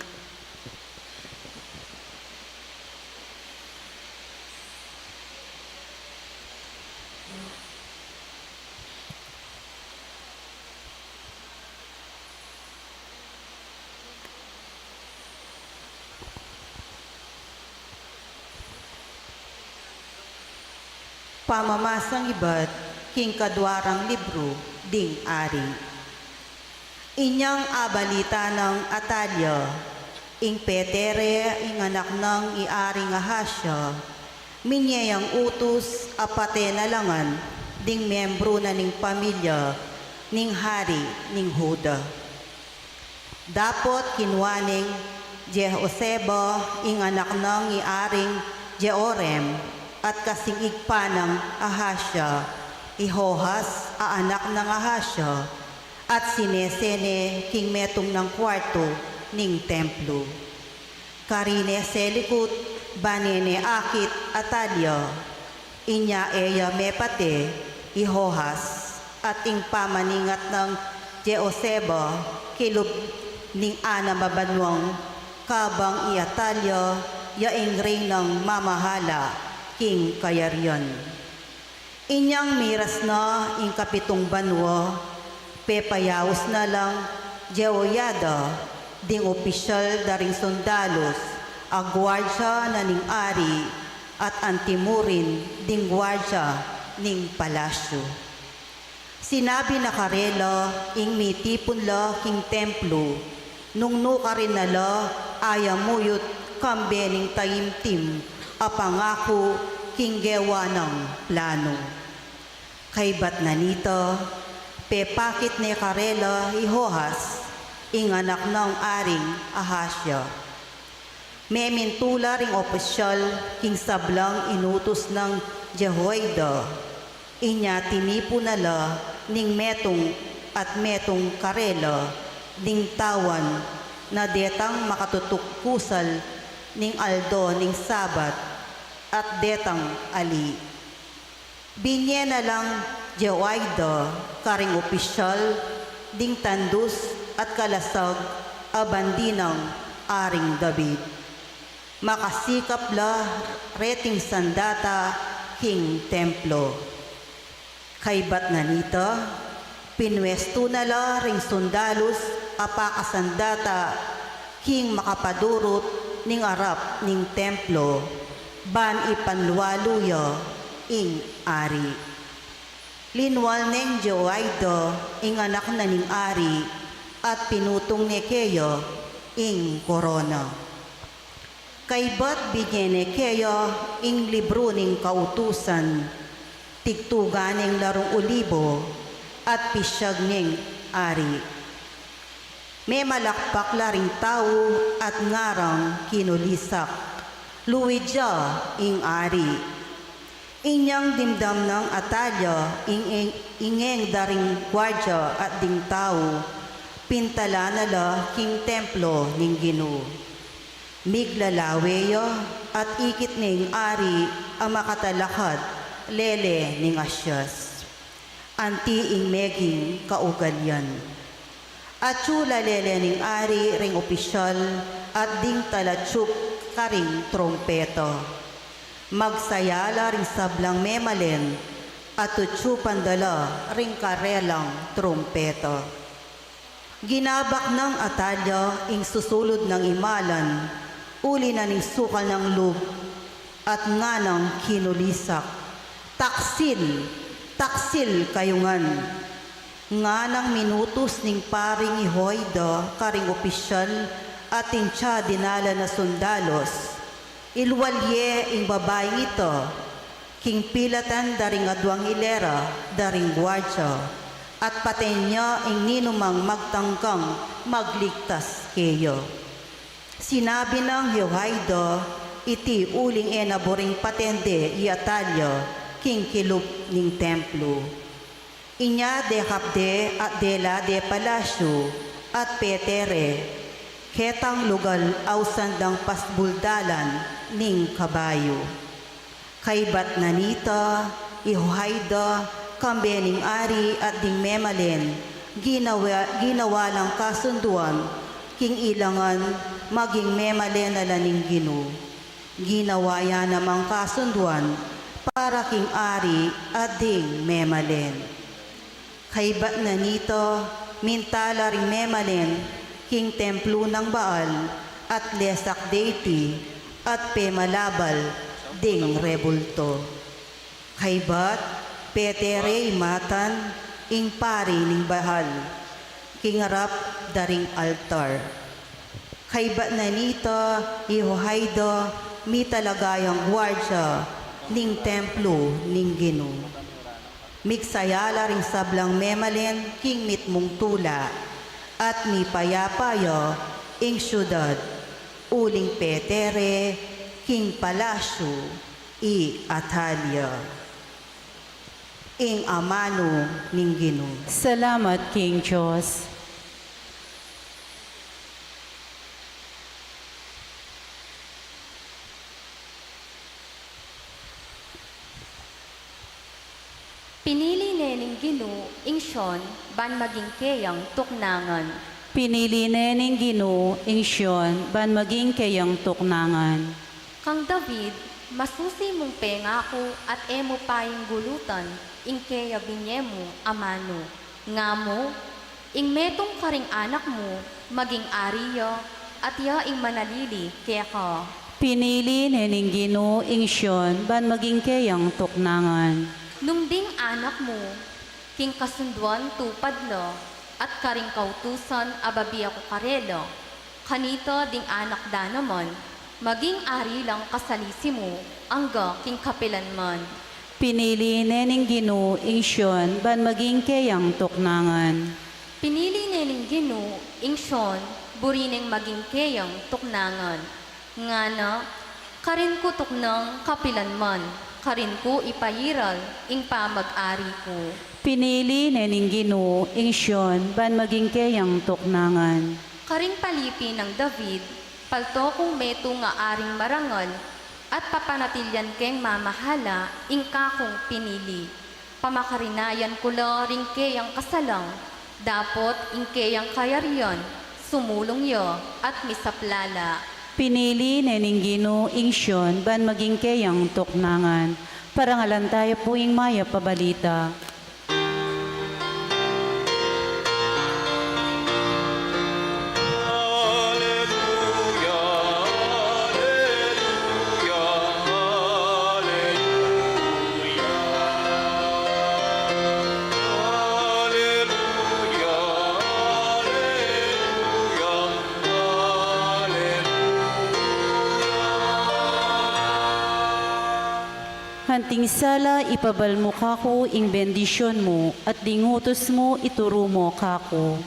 Pamamasang ibat king kaduarang libru ding Ari. Inyang abalita nang Atalia, ing pete re ing anak nang i Aring Ahasya, minie yang utus a pate na la ngan ding membru na ning pamilya ning hari ning Juda. Dapot kinua neng Jehoseba ing anak nang i Aring Jehoram, at kasing ibpa nang Ahasya, i Joas a anak nang Ahasya, at sinese ne king metung nang kuartu ning templo. Karine selikut, bane ne akit Atalia. Inya e ya mepate i Joas, at ing pamaningat nang Jehoseba kilub ning anam a banuang, kabang i Atalia ya ing reynang mamahala king kayarian. Inyang miras na ing kapitung banua, pepayaus na lang Jehoiada ding opisyal da ring sundalus a guardia na ning ari, at anti mu rin ding guardia ning palasyu. Sinabi na karela ing mitipun la king templo, nung nukarin na la a yamuyut kambe ning taimtim a pangaku king gewa nang planu. Kaybat na nita, pepakit ne karela i Joas, ing anak nang Aring Ahasya. Memintu la ring opisyal king sablang inutus nang Jehoiada. Inya tinipun na la ning metung at metung karela ding tawan na detang makatutuk kusal ning aldo ning Sabat at detang ali. Binie na lang Jehoiada karing opisyal ding tandus at kalasag a bandi nang Aring David. Makasikap la reting sandata king templo. Kaybat na nita, pinuestu na la ring sundalus a pakasandata king makapadurut ning arap ning templo, ban ipanlualu ya ing ari. Linwal neng Jehoiada ing anak na ning ari, at pinutung ne keya ing korona. Kaybat binie ne keya ing libru ning kautusan, tigtugan neng larung olibo, at pisyag neng ari. Memalakpak la ring tau at ngarang kinulisak, "Luid ya ing ari!" Inyang dimdam nang Atalia ing, ing, ingeng da ring guardia at ding tau, pintala na la king templo ning Ginu. Miglalawe ya at ikit ne ing ari a makatalakad lele ning asyas. Anti ing meging kaugalian. Atyu la lele ning ari ring opisyal at ding talatsup karing trumpeta. Magsaya la ring sablang memalen at tutsupan da la ring karelang trumpeta. Ginabak nang Atalia ing susulud nang imalan, Uli na ning sukal nang lub at nganang kinulisak, "Taksil! Taksil kayu ngan!" Nganang minutus ning paring Jehoiada karing opisyal at ing dinala na sundalos. Ilwal ye ing babaing ita king pilatan da ring aduang hilera da ring guardia, at paten ya ing ninumang magtangkang magligtas keya. Sinabi nang Jehoiada iti uling e na buring patende i Atalia king kilub ning templo. Inya dekap de at dela de palasyu at petere ketang lugal ausan dang pasbul dalan ning kabayu. Kaybat na nita, i Jehoiada, kambe ning ari at ding memalen, ginawa, ginawa lang kasunduan king ilangan maging memalen na la ning Ginu. Ginawa ya namang kasunduan para king ari at ding memalen. Kaybat na nita, minta la ring memalen king templo nang Baal at lesak de iti at pemalabal ding rebulto. Kaybat, petere i Matan, ing pari ning Baal, king arap da ring altar. Kaybat na nita, i Jehoiada, mitalaga yang guardia ning templo ning Ginu. Migsa ya la ring sablang memalen king mitmung tula, at mipayapa ya ing syudad, uling petere king palasyu i Atalia. Ing amanu ning Ginu. Salamat king Dios. Pinili ne ning Ginu ing Sion ban maging keyang tuknangan. Pinili ne ning Ginu ing Sion ban maging keyang tuknangan. Kang David, masusi mung pengaku at e mu pa ing gulutan ing keya binye mu a manu. Nga mu, ing metung karing anak mu maging ari ya, at ya ing manalili keka. Pinili ne ning Ginu ing Sion ban maging keyang tuknangan. Nung ding anak mu, king kasunduan tupad la, at karing kautusan a babie ku karela, kanita ding anak da naman, maging ari lang kasalisi mu, angga king kapilanman. Pinili ne ning Ginu ing Sion ban maging keyang tuknangan. Pinili ne ning Ginu ing Sion, buri neng maging keyang tuknangan. Ngana, karin ku tuknang kapilanman, karin ku ipairal ing pamag-ari ku. Pinili ne ning Ginu ing Sion ban maging keyang tuknangan. Karing palipi nang David, palto kung metung a aring marangal, at papanatilian keng mamahala ing kakung pinili. Pamakarinayan ku la ring keyang kasalang, dapot ing keyang kayarian, sumulung ya at misapla la. Pinili ne ning Ginu ing Sion ban maging keyang tuknangan. Parangalan taya pu ing mayap a balita. Aleluya, aleluya, aleluya. Aleluya, aleluya, aleluya. Anting sala, ipabal mu kaku ing bendisyun mu, at ding utus mu, ituru mu kaku.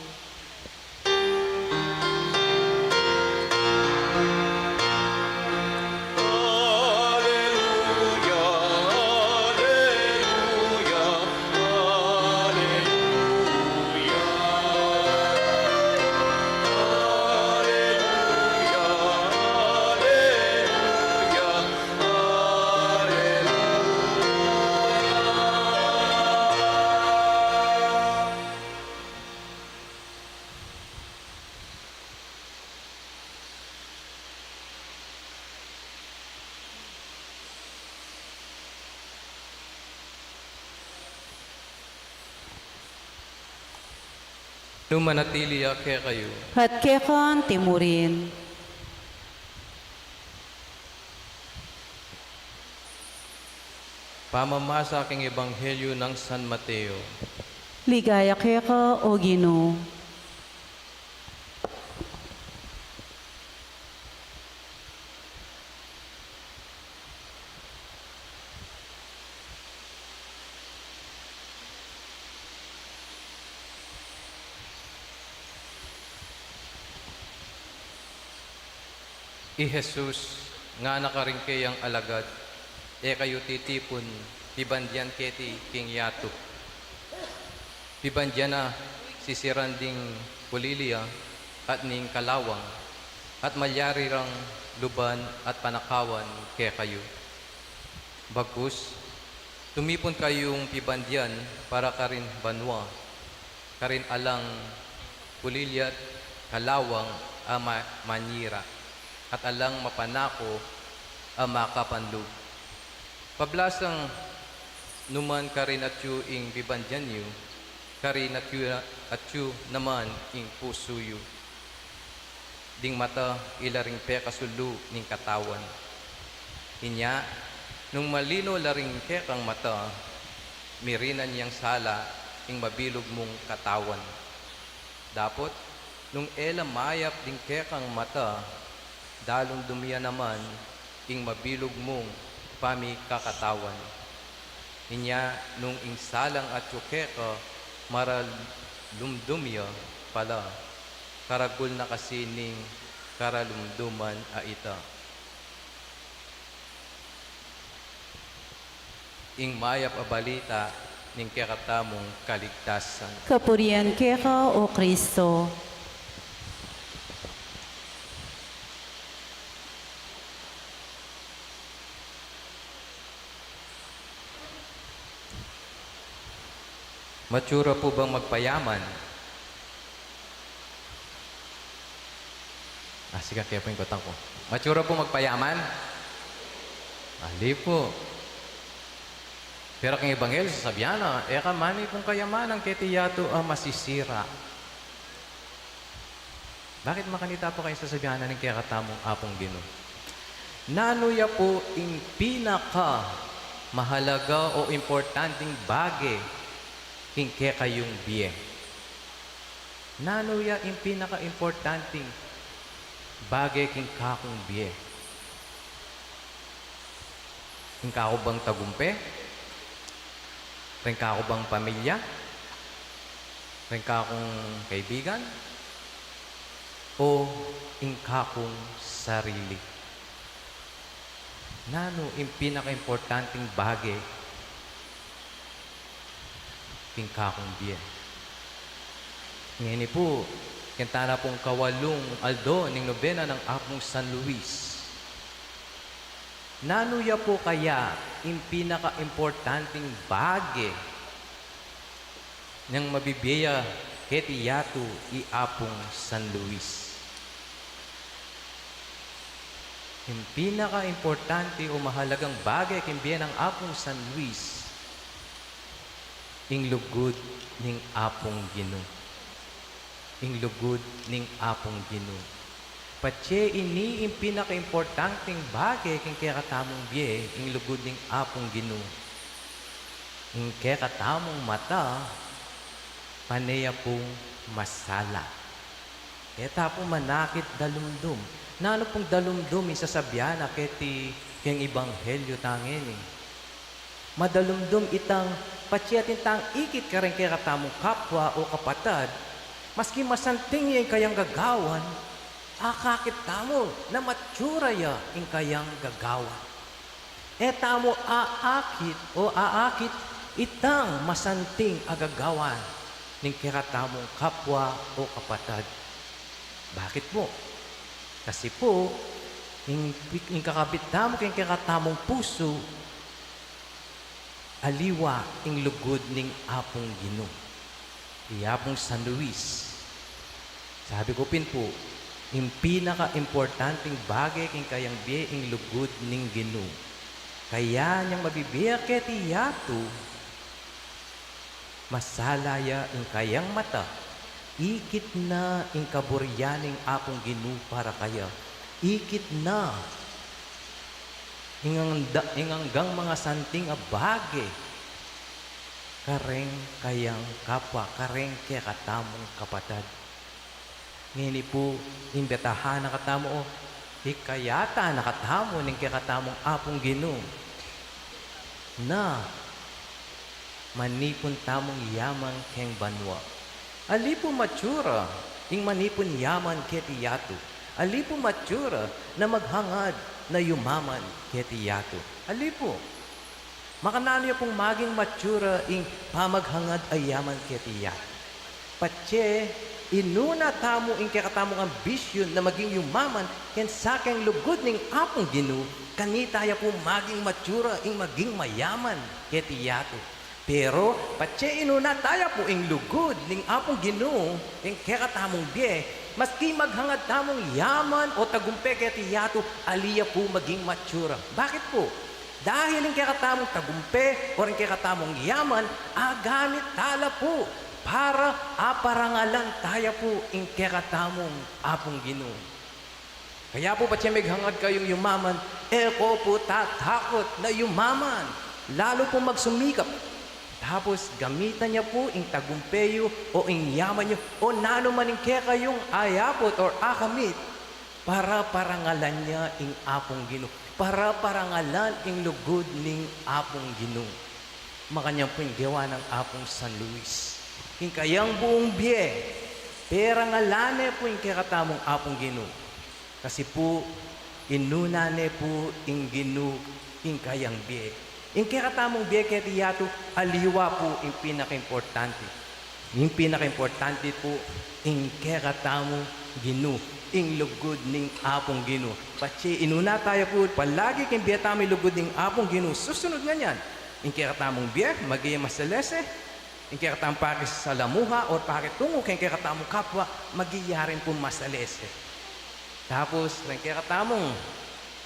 Nung manatili ya kekayu. At keka mu rin. Pamamasa king Ebanghelyo nang San Mateo. Ligaya keka, O Ginu. I Jesus ngana karing keyang alagad, e kayu titipun pibandian keti king yatu. Pibandian na sisiran ding pulilya at ning kalawang, at malyari rang luban at panakawan kekayu. Bagkus, tumipun kayung pibandian para karin banua, karin alang pulilya't kalawang a ma-, manyira, at alang mapanaku a makapanlub. Pablasang numan karin atyu ing pibandian yu, karin atyu, atyu naman ing pusu yu. Ding mata ila ring pekasulu ning katawan. Inya, nung malino la ring kekang mata, mirinan yang sala ing mabilug mung katawan. Dapot, nung e la mayap ding kekang mata, dalumdum ya naman ing mabilug mung pamikakatawan. Inya nung ing salang atyu keka maralumdum ya pala, karagul na kasi ning karalumduman a ita. Ing mayap a balita ning kekatamung kaligtasan. Kapurian keka, O Kristo. Matsura pu bang magpayaman? Ah, sige, kaya pu ing kutang ku. Matsura pu magpayaman? Ali pu. Pero king Ebanghelyo, sasabian na, e ka mani pung kayamanan keti yatu a masisira. Bakit makanita pu kayung sasabian na ning kekatamung Apung Ginu? Nanu ya pu ing pinakamahalaga o importanteng bage king kekayung bie? Nanu ya ing pinakaimportanteng bage king kakung bie? Ing kaku bang tagumpe? Ring kaku bang pamilya? Ring kakung kaibigan? O ing kakung sarili? Nanu ing pinakaimportanteng bage king kakung bie? Ngeni pu, kenta na pung kawalung aldo ning nobena nang Apung San Luis. Nanu ya pu kaya ing pinakaimportanteng bage nang mabibie ya keti yatu i Apung San Luis? Ing pinakaimportante o mahalagang bage king bie nang Apung San Luis, ing lugud ning Apung Ginu. Ing lugud ning Apung Ginu. Patse ini ing pinakaimportanteng bage king kekatamung bie, ing lugud ning Apung Ginu. Ing kekatamung mata, pane ya pung masala. E ta pu manakit dalumdum. Nanu pung dalumdum ing sasabian na keti king Ebanghelyo tang ini? Madalumdum itang patse atin tang ikit karing kekatamung kapwa o kapatad, maski masanting ya ing kayang gagawan, akakit tamu na matsura ya ing kayang gagawan. E tamu aakit o aakit itang masanting a gagawan ning kekatamung kapwa o kapatad. Bakit pu? Kasi pu, ing, ing kakabit tamu king kekatamung pusu, aliwa ing lugud ning Apung Ginu. I Apung San Luis, sabi ku pin pu, ing pinakaimportanteng bage king kayang bie ing lugud ning Ginu. Kaya niyang mabibie keti yatu, masala ya ing kayang mata, ikit na ing kaburian ning Apung Ginu para kaya. Ikit na ing angga-, ing anggang mangasanting a bage kareng kayang kapwa, kareng kekatamung kapatad. Ngeni pu, imbitahan na katamu o hikayatan na katamu ning kekatamung Apung Ginu na manipun tamung yaman keng banua. Ali pu matsura ing manipun yaman keti yatu? Ali pu matsura na maghangad na yumaman keti yatu? Ali pu? Makananu ya pung maging matsura ing pamaghangad a yaman keti yatu? Patse inuna tamu ing kekatamung ambisyun na maging yumaman ken sakeng lugud ning Apung Ginu, kanita ya pu maging matsura ing maging mayaman keti yatu. Pero patse inuna taya pu ing lugud ning Apung Ginu ing kekatamung bie, maski maghangad tamung yaman o tagumpe keti yatu, ali ya pu maging matsura. Bakit pu? Dahil ing kekatamung tagumpe o ing kekatamung yaman, agamit tala pu para aparangalan taya pu ing kekatamung Apung Ginu. Kaya pu patse meghangad kayung yumaman, e ko pu tatakut na yumaman, lalu pung magsumikap. Tapos gamitan ya pu ing tagumpe yu o ing yaman yu o nanu man ing kekayung ayaput or akamit para parangalan ya ing Apung Ginu, para parangalan ing lugud ning Apung Ginu. Makanyan pu ing gewa nang Apung San Luis. King kayang buung bie, perangalan ne pu ing kekatamung Apung Ginu. Kasi pu, inuna ne pu ing Ginu king kayang bie. Ing kekatamung bie keti yatu, aliwa pu ing pinakaimportante. Ing pinakaimportante pu, ing kekatamung Ginu, ing lugud ning Apung Ginu. Patse inuna taya pu palagi king bie tamu ing lugud ning Apung Ginu. Susunud nganyan, ing kekatamung bie, maging masalese. Ing kekatamung pakisalamuha o pakitungo king kekatamung kapwa, maging yarin pung masalese. Tapos, ing kekatamung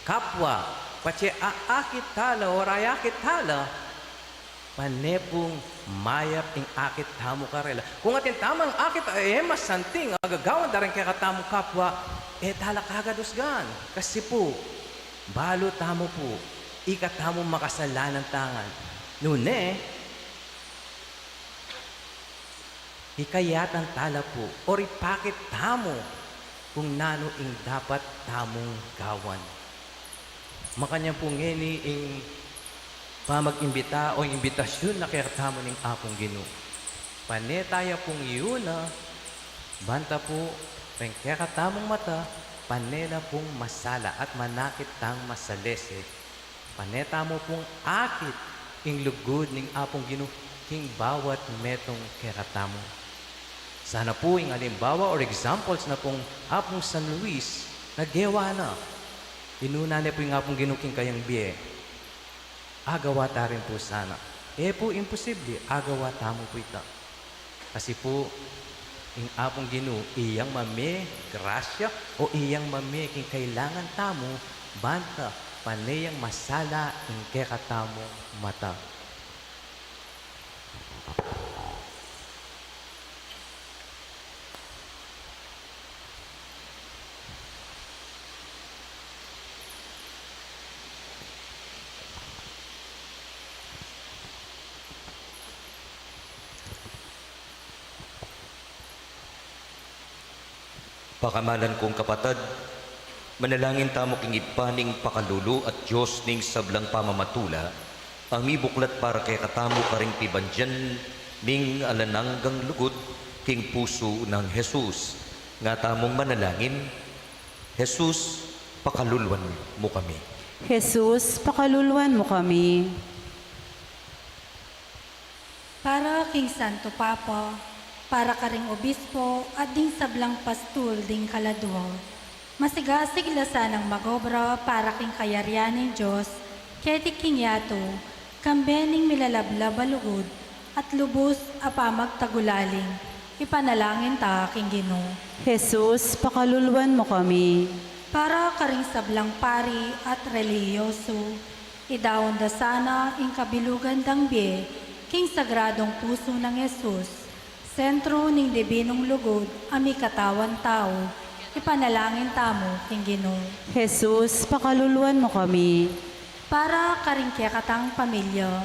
kapwa, patse aakit tala o rayakit tala, pane pung mayap ing akit tamu karela. Kung atin tamung akit a e masanting a gagawan da ring kekatamung kapwa, e tala kagad usgan. Kasi pu, balu tamu pu, ika tamu makasalanan tangan. Nune, hikayatan tala pu, o ripakit tamu kung nanu ing dapat tamung gawan. Makanyan pu ngeni ing pamag-imbita o ing imbitasyun na kekatamu ning Apung Ginu. Pane taya pung yuna, banta pu, ring kekatamung mata, pane na pung masala at manakit tang masalese. Pane tamu pung akit ing lugud ning Apung Ginu king bawat metung kekatamu. Sana pu ing alimbawa or examples na pung Apung San Luis na gewa na. Inuna ne pu ing Apung Ginu king kayang bie. Agawa ta rin pu sana. E pu imposible, agawa tamu pu ita. Kasi pu, ing Apung Ginu, iyang mame grasya o iyang mame king kailangan tamu, banta pane yang masala ing kekatamung mata. Pakamalan kung kapatad, manalangin tamu king Ibpa ning pakalulu at Dios ning sablang pamamatula, a mibuklat para kekatamu karing pibandian ning alang anggang lugud king pusu nang Jesus. Nga tamung manalangin, Jesus, pakaluluan mu kami. Jesus, pakaluluan mu kami. Para king Santo Papa, para karing obispo at ding sablang pastul ding kaladua. Masigasig la sanang magobra para king kayarian ning Dios, keti king yatu, kambe ning milalablab a lugud at lubus a pamagtagulaling. Ipanalangin ta king Ginu. Jesus, pakaluluan mu kami. Para karing sablang pari at relihiyoso, idaun da sana ing kabilugan dang bie king sagradong pusu nang Jesus, sentro ning dibinung lugud a mikatawan tau. Ipanalangin tamu king Ginu. Jesus, pakaluluan mu kami. Para karing kekatang pamilya,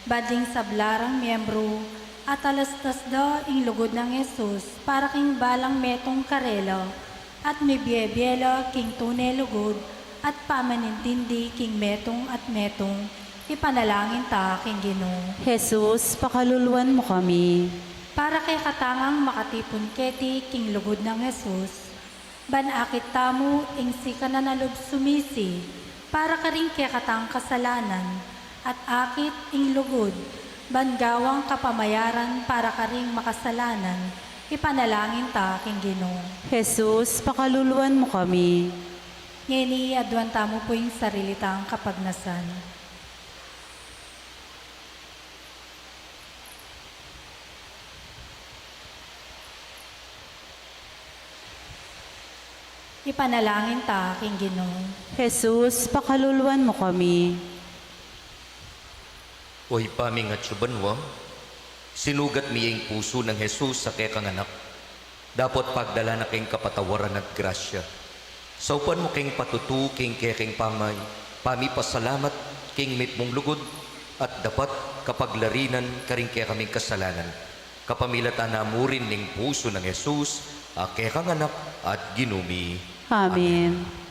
ban ding sabla rang miyembru, atalastas da ing lugud nang Jesus para king balang metung karela, at mibie-bie la king tune lugud at pamanintindi king metung at metung, ipanalangin ta king Ginu. Jesus, pakaluluan mu kami. Para kekatang makatipun keti king lugud nang Jesus, ban akit tamu ing sikanan a lub sumisi para karing kekatang kasalanan, at akit ing lugud ban gawang kapamayaran para karing makasalanan, ipanalangin ta king Ginu. Jesus, pakaluluan mu kami. Ngeni, aduan tamu pu ing sarili tang kapagnasan. Ipanalangin ta king Ginu. Jesus, pakaluluan mu kami. O Ibpa ming atsu banua, sinugat mi ing pusu nang Jesus a kekang Anak, dapot pagdalan na king kapatawaran at grasya. Saupan mu king patutu king keking pamipasalamat king mitmung lugud, at dapat kapaglarinan karing kekaming kasalanan, kapamilatan na mu rin ning pusu nang Jesus a kekang Anak at Ginu mi. Amen. Amen.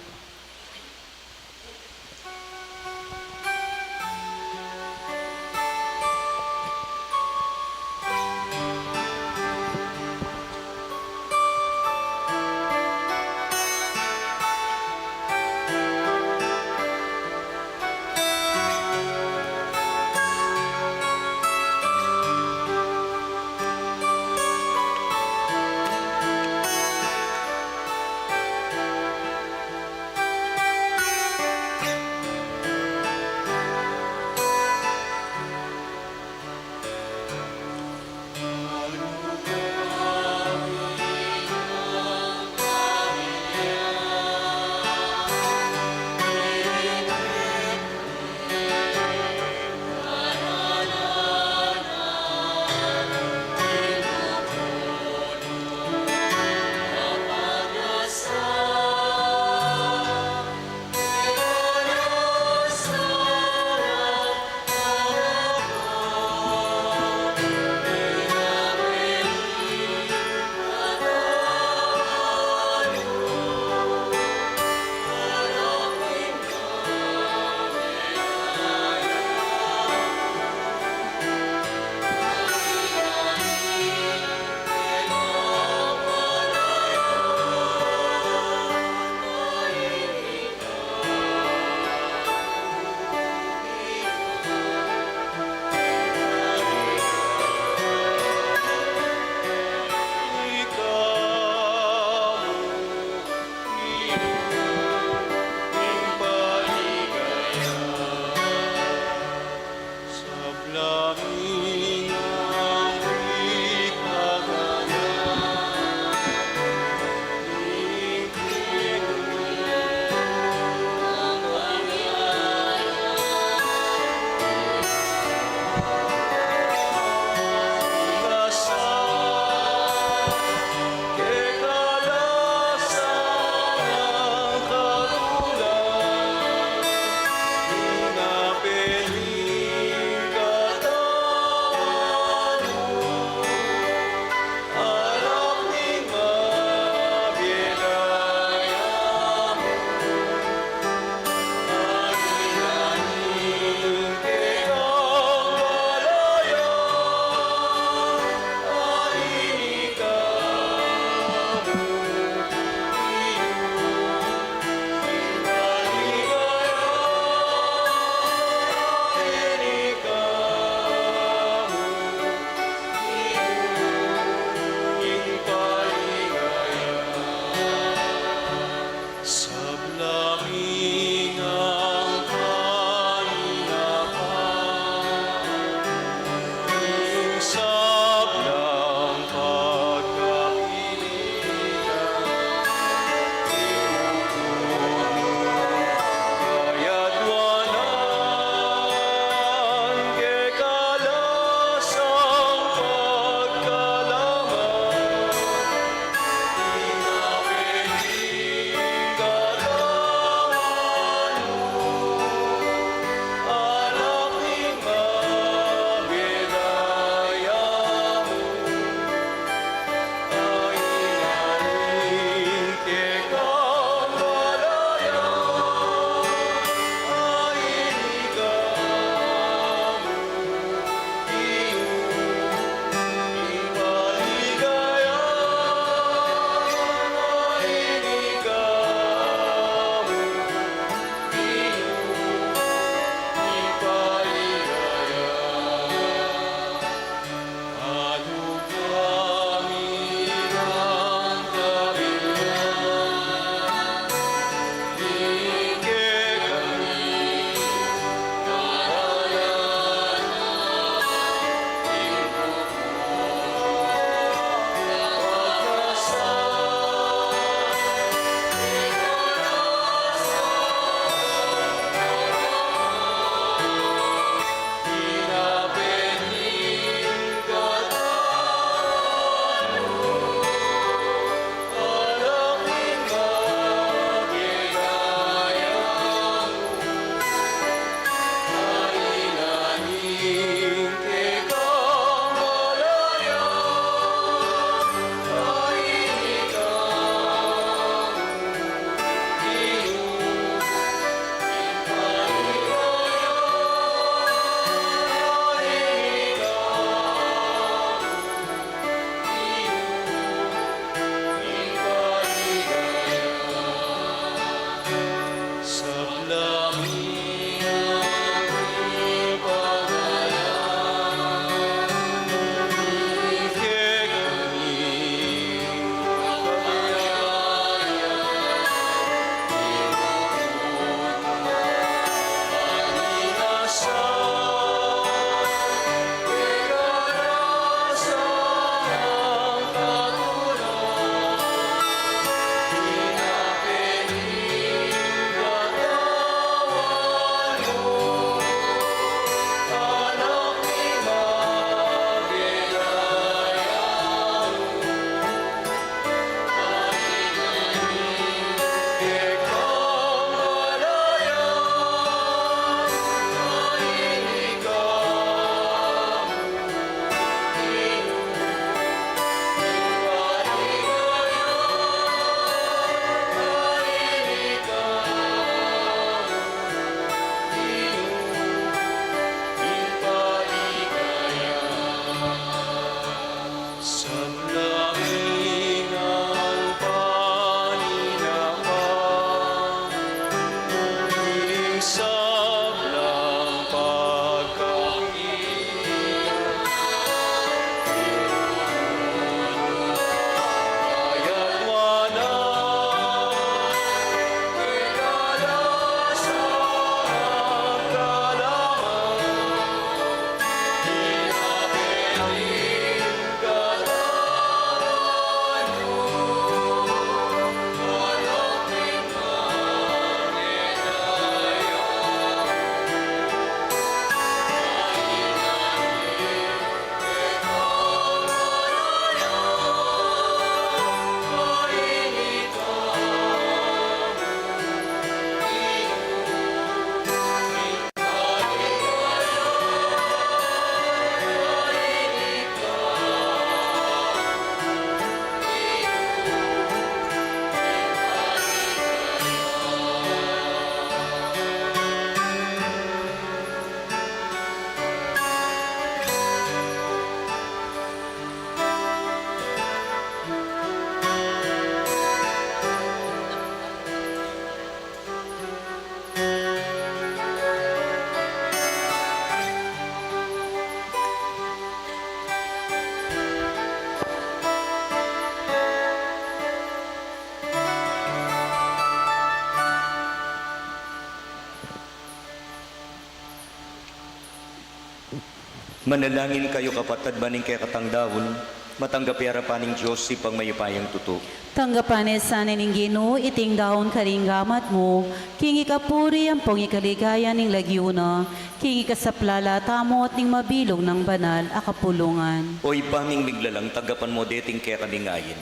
Manalangin kayu, kapatad, ban ing kekatang daun matanggap ya arapan ning Dios Ibpang mayupayang tutu. Tanggapan na sana ning Ginu iting daun karing gamat mu, king ikapuri ampong ikaligaya ning lagyu na, king ikasaplala tamu at ning mabilug nang banal a kapulungan. O Ibpa ming miglalang, tanggapan mu deting kekaming ain.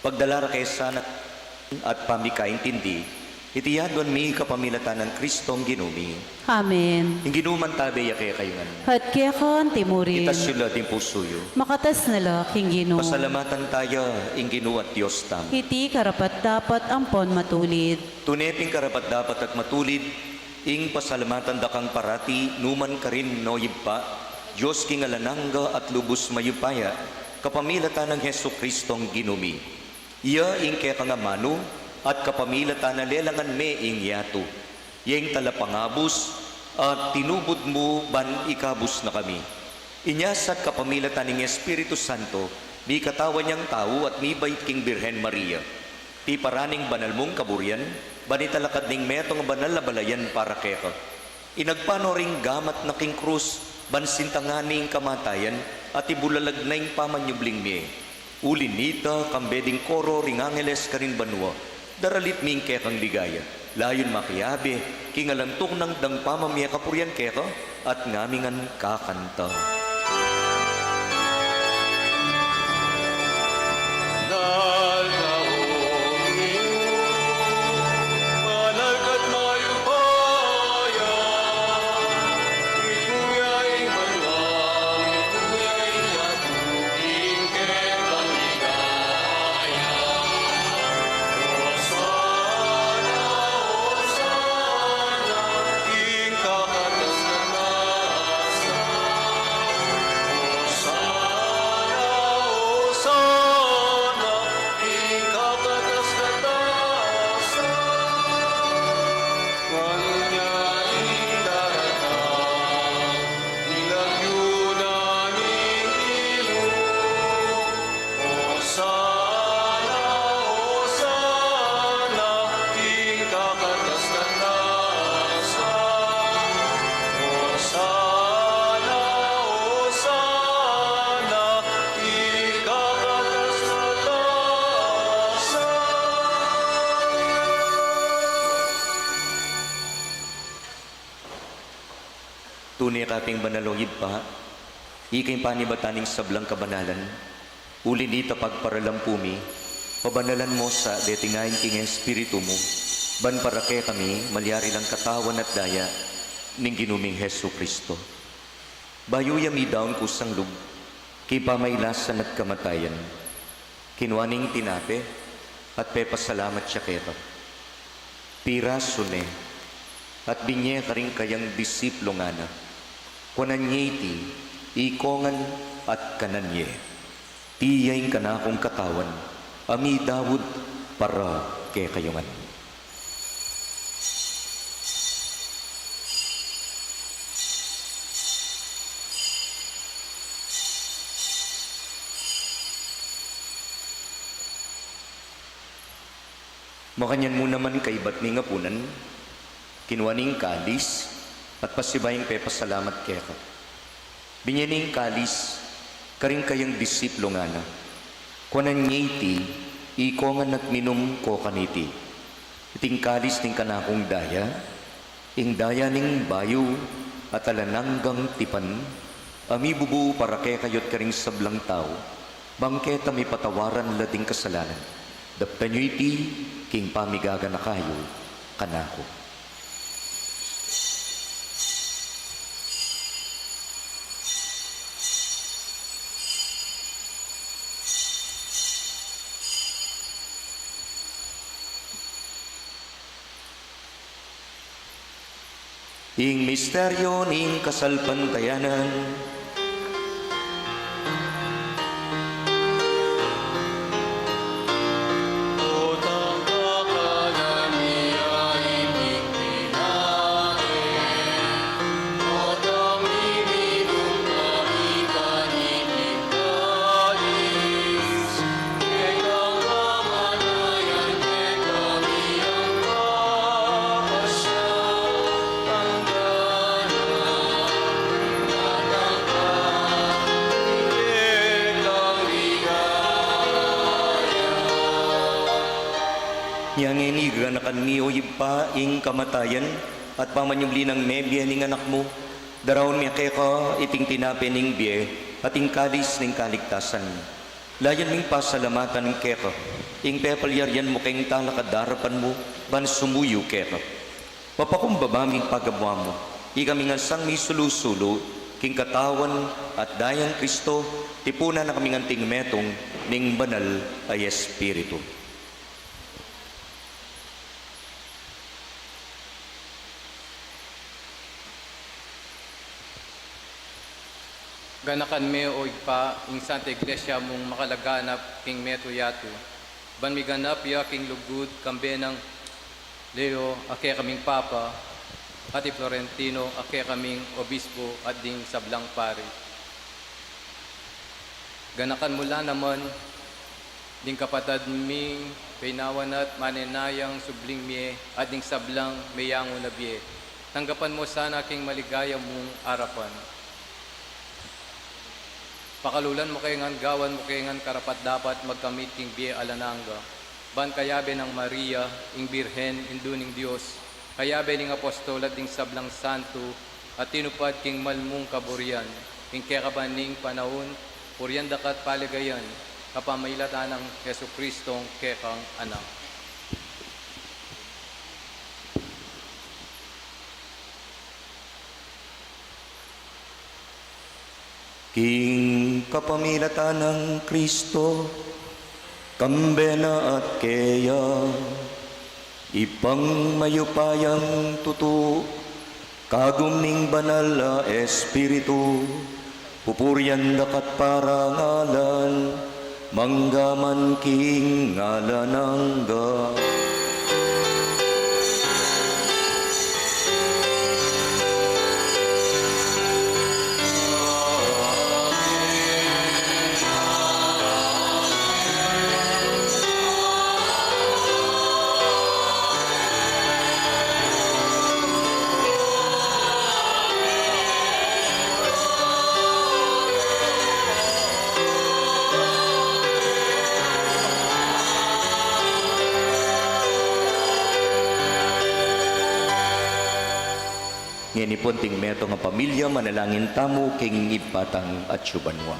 Pagdala ra ke sana at pamikaintindi, iti aduan mi kapamilatan nang Kristong Ginu mi. Amen. Ing Ginu mantabe ya kekayu ngan. At keka antimurin. Itas yu la ding pusu yu. Makatas na la king Ginu. Pasalamatan taya ing Ginu at Dios tamu. Iti karapat-dapat ampon matulid. Tune pin karapat-dapat at matulid ing pasalamatan da kang parati, nu man karin, o Ibpa, Dios king alang angga at lubus mayupaya, kapamilatan nang Jesukristong Ginu mi. Iya ing kekang amanu at kapamilatan na lelangan me ing yatu. Iya ing talapangabus at tinubud mu ban ikabus na kami. Inya sa at kapamilatan ning Espiritu Santo, mikatawan yang tau at mibait king Birhen Maria. Piparan ing banal mung kaburian, ban italakad ning metung a banal a balayan para keka. Inagpano ring gamat na king krus, ban sintangan ne ing kamatayan, at ibulalag na ing pamanyubling mie. Uli nita, kambe ding koro ring angeles karin banua, daralit mi ing kekang ligaya, layun makiabe king alang tuknang dang pamamie kapurian keka, at ngami ngan kakanta. Tune ka pin banal, o Ibpa, ika ing panibatan ning sablang kabanalan. Uli nita, pagparalan pu mi, pabanalan mu sa deting ain king Espiritu mu, ban para kekami malyari lang katawan at daya ning Ginu ming Jesucristo. Bayu ya midaun kusang lub king pamailasan at kamatayan, kinua ne ing tinape at pepasalamat ya keka. Pirasu ne at binye karing kayang disipulung ngana. Kuanan ye iti, ikongan at kanan ye. Iti ya ing kanakung katawan a midaud para kekayu ngan. Makanyan mu naman kaibat ning apunan, kinua ne ing kalis at pasibayu yang pepasalamat keka. Binye ne ing kalis karing kayang disipulung ngana. Kuanan ye iti, ikongan at minum ko kaniti. Iti ing kalis ning kanakung daya, ing daya ning bayu at alang anggang tipan, a mibubu para kekayu at karing sablang tau, bang keta mipatawaran la ding kasalanan. Daptan yu iti king pamigaganaka yu kanaku. Ing misteryu ning kasalpantayanan. Nya ngeni ganakan mi, o Ibpa, ing kamatayan at pamanyubli nang mebie ning Anak mu, daraun mi keka iting tinape ning bie at ing kalis ning kaligtasan. Layan ming pasalamatan keka ing pepalyarian mu keng talakad arapan mu ban sumuyu keka. Papakumbaba ming pagamuan mu ikami ngan sang misulu-sulu king katawan at dayang Kristo, tipunan na kami ngan king metung ning Banal a Espiritu. Ganakan me, o Ibpa, ing Santa Iglesia mung makalaganap king metung yatu, ban miganap ya king lugud kambe nang Leo a kekaming Papa, at i Florentino a kekaming Obispo at ding sablang pari. Ganakan mu la naman ding kapatad ming pinawan at manenayang subling mie at ding sablang meyangu na bie. Tanggapan mu sana king maligaya mung arapan. Pakalulan mu ke ngan, gawan mu ke ngan karapat-dapat magkamit king bie alang angga, ban kayabe nang Maria, ing Birhen, Indu ning Dios, kayabe ning apostol at ding sablang santo, a tinupad king mal mung kaburian, king kekaban ning panaun, purian da ka at paligayan, kapamilatan nang Jesucristong kekang Anak. King kapamilatan nang Kristo, kambe na at keya, Ibpang mayupayang tutu, kagum ning Banal a Espiritu, pupurian da ka at parangalan, mangga man king alang angga. Ngeni pu, anting metung a pamilya, manalangin tamu king Ibpa tang atsu banua.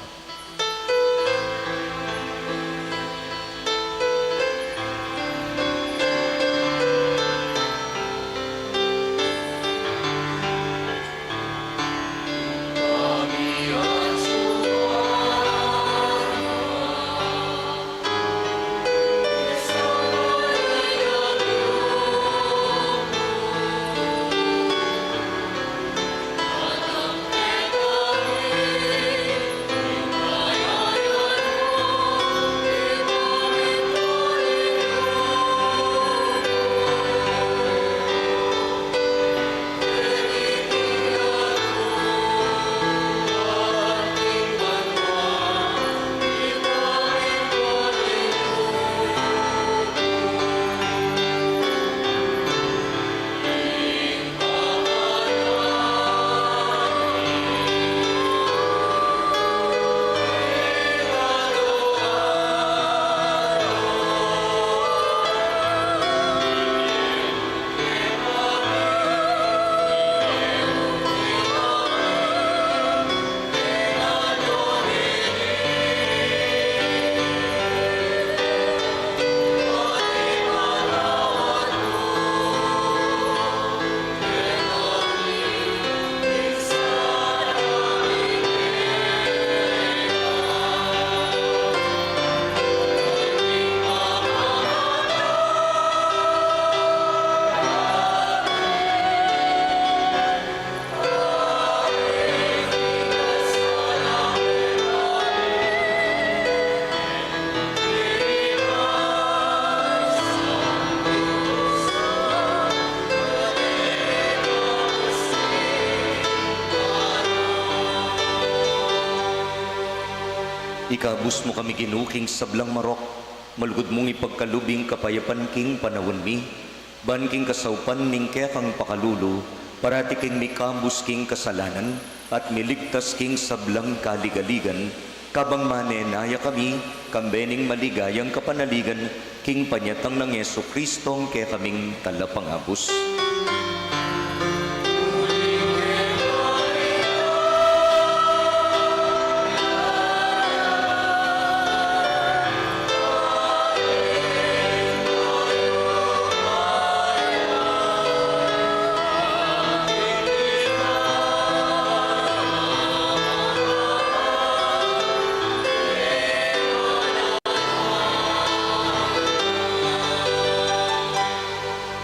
Ikabus mu kami, Ginu, king sablang marok, malugud mung ipagkalub ing kapayapan king panaun mi, ban king kasaupan ning kekang pakalulu, parati kaming mikabus king kasalanan, at miligtas king sablang kaligaligan, kabang manenaya kami, kambe ning maligayang kapanaligan, King panyatang nang Jesucristo, ing kekaming Talapangabus.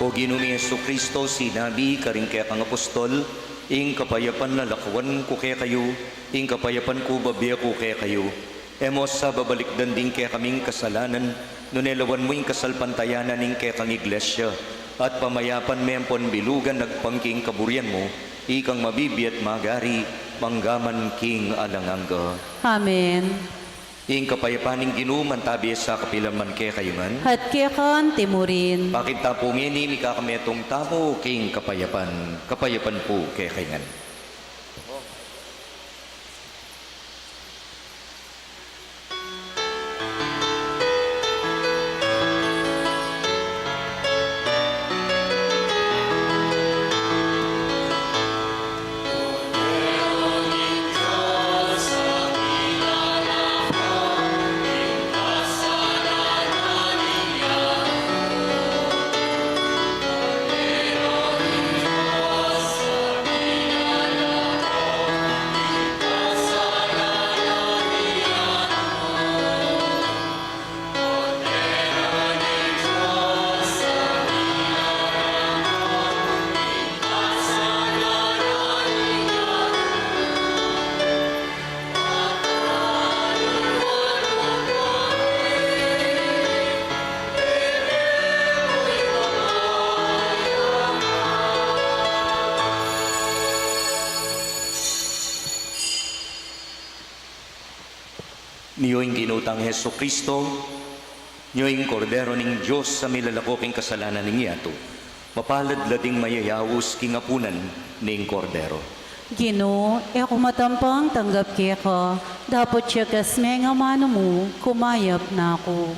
O Ginu ming Jesucristo, sinabi karing kekang apostol, ing kapayapan lalakwan ku kekayu, ing kapayapan ku babie ku kekayu. E mu sa babalikdan ding kekaming kasalanan, nune lawan mu ing kasalpantayanan ning kekang Iglesia, at pamayapan me ampon bilugan agpang king kaburian mu, ikang mabibie at magari, mangga man king alang angga. Amen. Ing kapayapan ning Ginu mantabi sa kapilan man kekayu ngan. At keka anti mu rin. Pakit ta pu ngeni, mika kametung tamu king kapayapan, kapayapan pu kekayu ngan. Nio ing Ginu tang Jesucristo, nio ing Kordero ning Dios a milalako king kasalanan ning yatu. Mapalad la ding mayayaus king apunan ning Kordero. Ginu, e ku matampang tanggap keka, dapot yagas me ing amanu mu, kumayap na ku.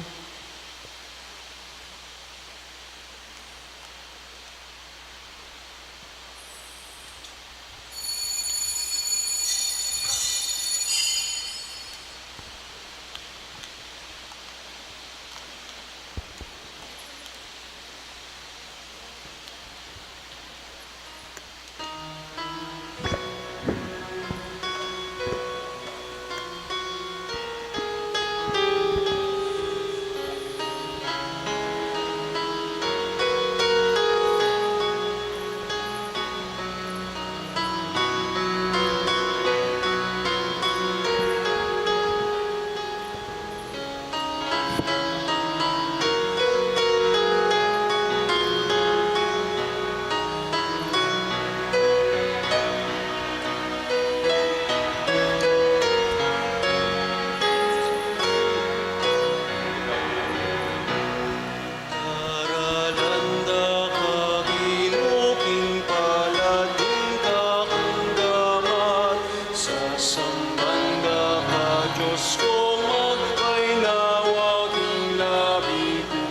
Daralan da ka, Ginu, king palad ning kakamdaman, sasamban da ka, Dios kung magpainawa king labi ku.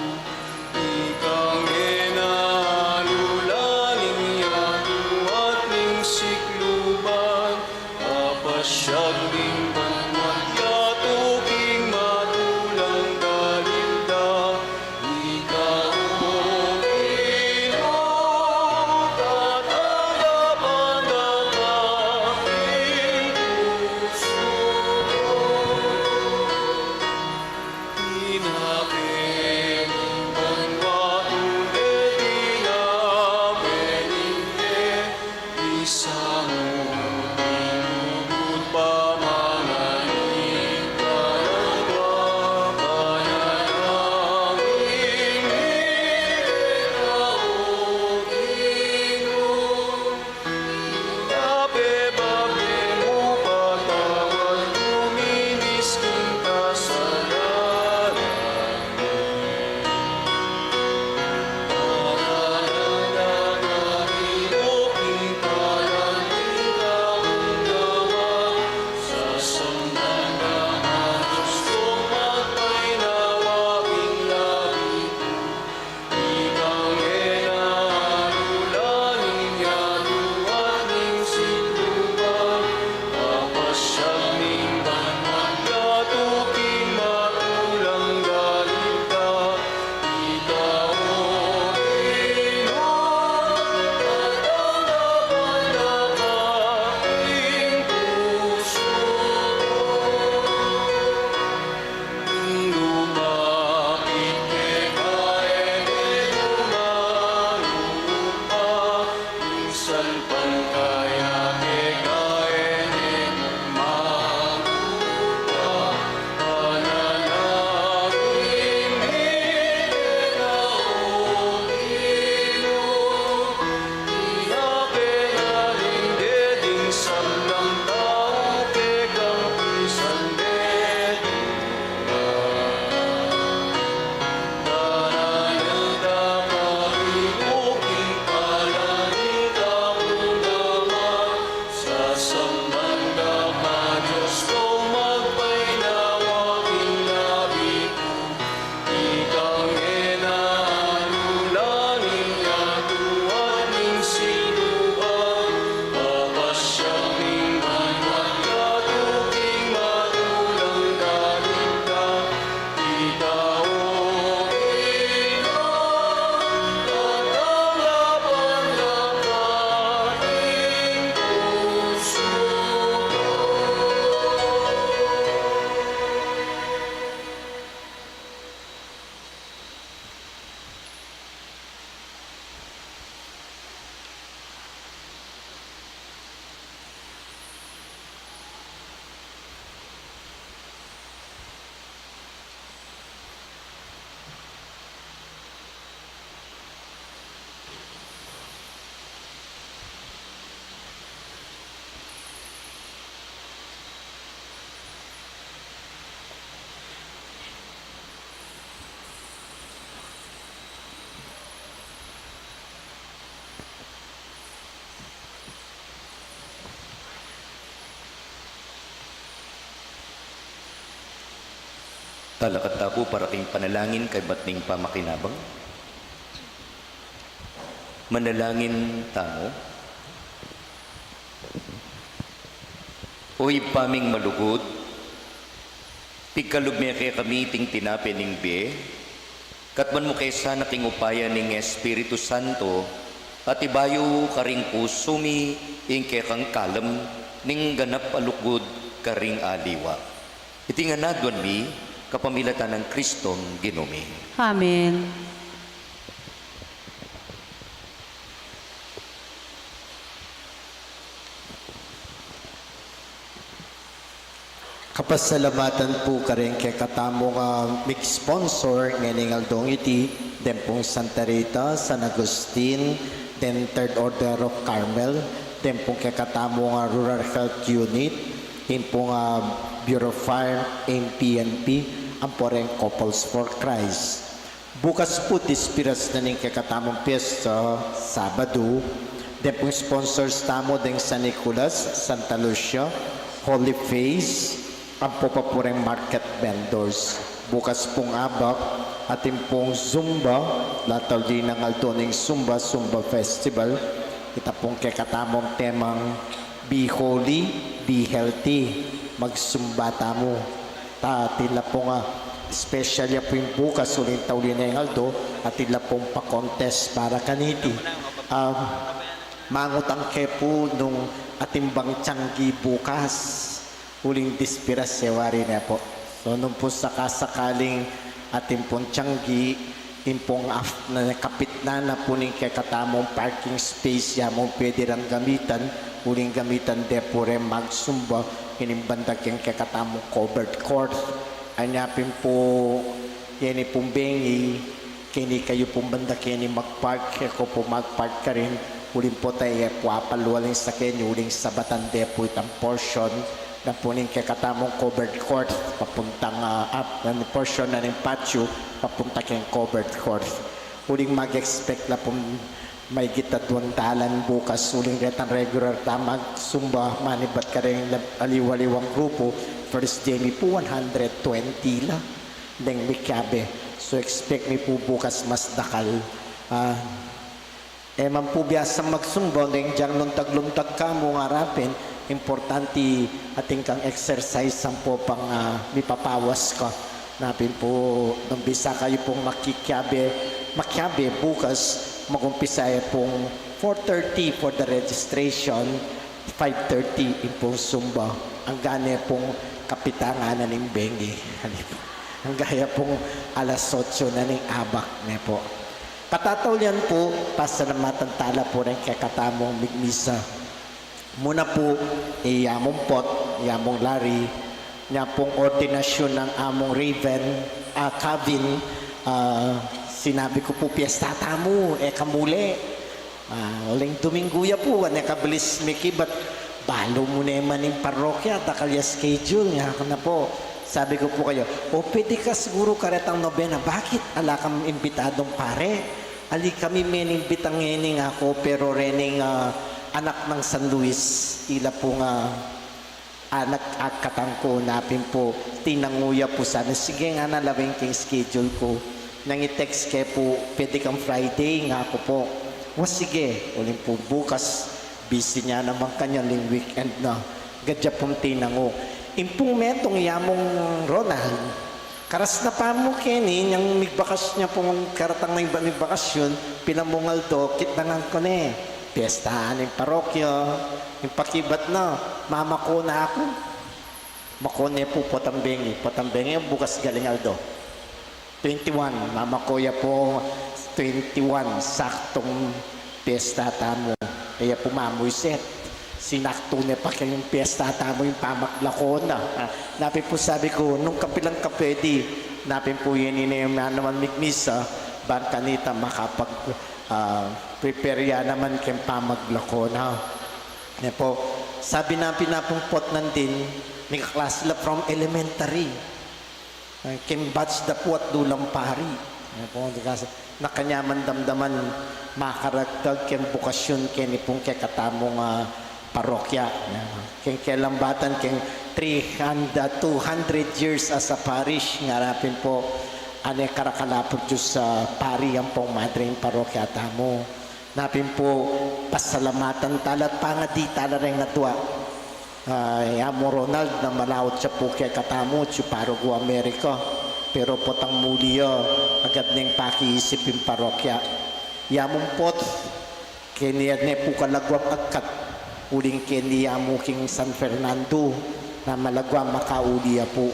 Ikang menalula ning yatu at ning sikluban, apasyag ning banwa't yatu king matulang dalil da. Ika, O Ginu, tatanggapan da ka king pusu ku. Tinape ning banwa, tune tinape ning te, isang minugud pa Talakad ta pu para king panalangin kaybat ning pamakinabang. Manalangin tamu. O Ibpa ming malugud, pigkalub me kekami iting tinape ning bie, katmuan mu ke sana king upaya ning Espiritu Santo, at ibayu karing pusu mi ing kekang kalem ning ganap a lugud karing aliwa. Iti ngan aduan mi kapamilatan nang Kristong Ginu mi. Amen. Kapasalamatan pu karing kekatamung, ah, mig-sponsor ngening aldong iti, deng pung Santa Rita, San Agustin, deng Third Order of Carmel, deng pung kekatamung, ah, Rural Health Unit, ing pung, ah, Bureau of Fire, ing P N P, ampo reng Couples for Christ. Bukas pu, dispiras na ning kekatamung piesta, Sabadu, deng pung sponsors tamu deng San Nicolas, Santa Lucia, Holy Face, ampo pa pu reng market vendors. Bukas pung abak, atin pung Zumba, latal di nang aldo ning Zumba, Zumba Festival. Ita pung kekatamung temang, "Be holy, be healthy." Magsumba tamu. Ta, atin la pung, ah, special ya pu ing bukas uling tauli neng aldo, atin la pung pa-contest para kaniti. Ah, mangutang ke pu nung atin bang tiyanggi bukas, uling dispiras e wari ne pu. So, nung pu sakasakaling atin pung tiyanggi, ing pung af-, na, kapitnan na pu ning kekatamung parking space, ya mu pwede rang gamitan, uling gamitan de pu reng magsumba, ining banda keng kekatamung covered court. Anya pin pu, yeni pung bengi, keni kayu pung banda keni mag-park, e ko pu mag-park karin, uling pu tamu e pu apalwaling sa keni, uling sabatan de pu itang portion, na pu ning kekatamung covered court, papuntang, ah, up, na ning portion na ning patio, papunta keng covered court. Uling mag-expect la pung maigit a duang dalan bukas, uling retang regular ta magsumba, manibat kareng aliwa-aliwang grupu, first day mi pu one hundred twenty la, deng mikiabe. So expect mi pu bukas mas dakal. Ah, E man pu biasang magsumba, deng dyang luntag-luntag ka mu ngarapin, importante atin kang exercise ampo pang, ah, mipapawas ka. Na pin pu, nung bisa kayu pung makikiabe, makiabe bukas, magumpisa e pung four thirty for the registration, five thirty ing pung zumba. Angga ne pung kapitan na ning bengi. Angga ya pung alas otso na ning abak ne pu. Katataulian pu, pasalamatan tala pu reng kekatamung migmisa. Muna pu, i Among Pot, i Among Larry, nya pung ordinasyun nang Among Raven, ah, Calvin, ah, sinabi ku pu, "Piesta tamu, e ka muli." Ah, uling Duminggu ya pu, wane ka, "Bilis, Mickey, balu mu ne man ing parokya, dakal ya schedule," nga ku na pu. Sabi ku pu kaya, "O, pwede ka siguru karetang nobena, bakit? Ala kang imbitadung pare?" "Ali kami menimbita ngeni," nga ku, "pero rening, ah, anak nang San Luis, ila pung, ah, anak a katang ku." Na pin pu, tinangu ya pu sana. "Sige," nga na, "lawen ke ing schedule ku." Nang i-text ke pu, "Pwede kang Friday?" nga ku pu. "Wa, sige." Uling pu bukas, busy ne naman kanyan, uling weekend na. Gadya pung tinangu. Ing pung metung i Among Ronald, karas na pa mu keni, nyang migbakasyon, nya pung karatang nang migbakasyun, pila mung aldo, kitnangan ku ne. Piesta ning parokya, ing pakibat na, mamako na ku. Mako ne pu potang bengi, potang bengi, bukas galing aldo. Twenty-one, mamako ya pu, twenty-one, saktung piesta tamu. E ya pu mamuiset. Sinaktu ne pa keng piesta tamu ing pamaglako na. Ah, na pin pu sabi ku, "Nung kapilan ka pwede?" Na pin pu, "Yeni ne naman migmisa, bang kanita makapag, ah, prepare ya naman keng pamaglako na." Ne pu, sabi na pin na pung potnan din, mikaklase la from elementary. Keng batch da pu at dulang pari. Ayan pu, na kanyaman damdaman makaragdag keng bukasyun keni pung kekatamung, ah, parokya. Ayan. Keng kelambatan, keng three hundred, two hundred years as a parish, ngara pin pu, ane karakal a pu Dios a pari ampong madre ing parokya tamu. Ngara pin pu, pasalamatan tala at pangadi tala reng atua. Ah, i Among Ronald na malaut ya pu kekatamu, atyu paruku Amerika. Pero potang muli ya, agad neng pakiisip ing parokya. I Among Pot, keni ne pu kalaguang agkat, uling keni ya mu king San Fernando, na malaguang makauli ya pu.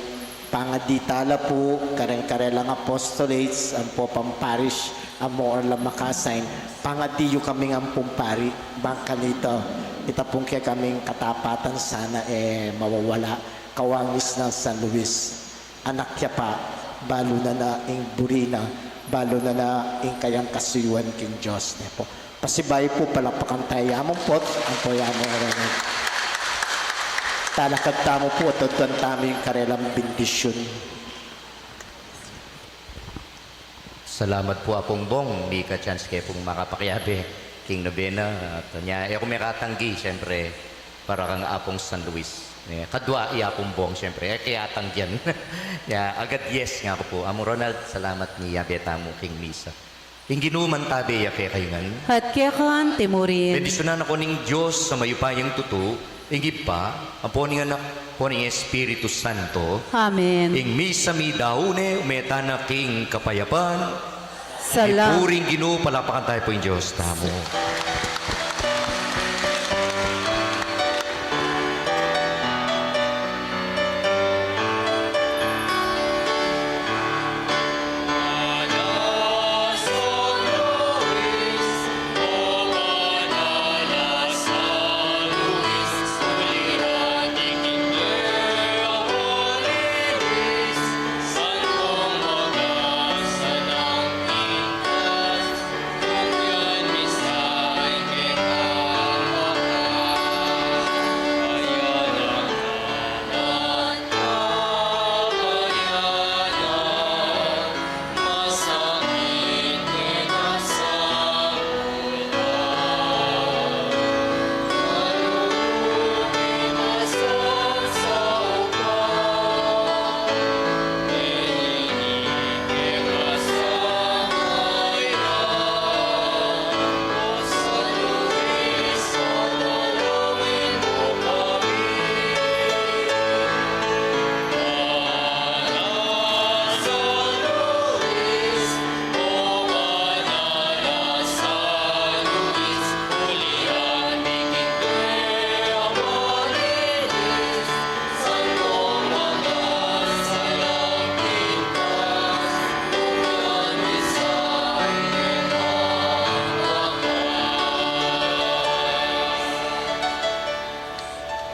Pangadi tala pu, kareng karelang apostolates, ampo pang parish, a mu la maka-assign, pangadi yu kaming ampong pari, bang kanita, ita pung kekaming katapatan sana e mawawala, kawangis nang San Luis. Anak ya pa, balu na na ing buri na, balu na na ing kayang kasuyuan king Dios ne pu. Pasibayu pu, palakpakan taya i Among Pot, ampo i Among Ronald. Talakad tamu pu at aduan tamu ing karelang bendisyun. Salamat pu, Apung Bong, mika-chance ke pung makapakiabe king nobena, at nya, e ku mekatanggi, siyempre, para kang Apung San Luis. E, kadua i Apung Bong, siyempre, e ke atanggian. Nya, agad yes nga ku pu. Among Ronald, salamat ning yabe tamu king misa. Ing Ginu mantabe ya kekayu ngan. At keka anti murin. Bendisyunan na ko ning Dios a mayupayang tutu, ing Ibpa, ampo ning Anak, ampo ning Espiritu Santo. Amen. Ing misa midaun ne, ume tana king kapayapan. Salam. Ipuri ing Ginu, palakpakan taya pu ing Dios tamu.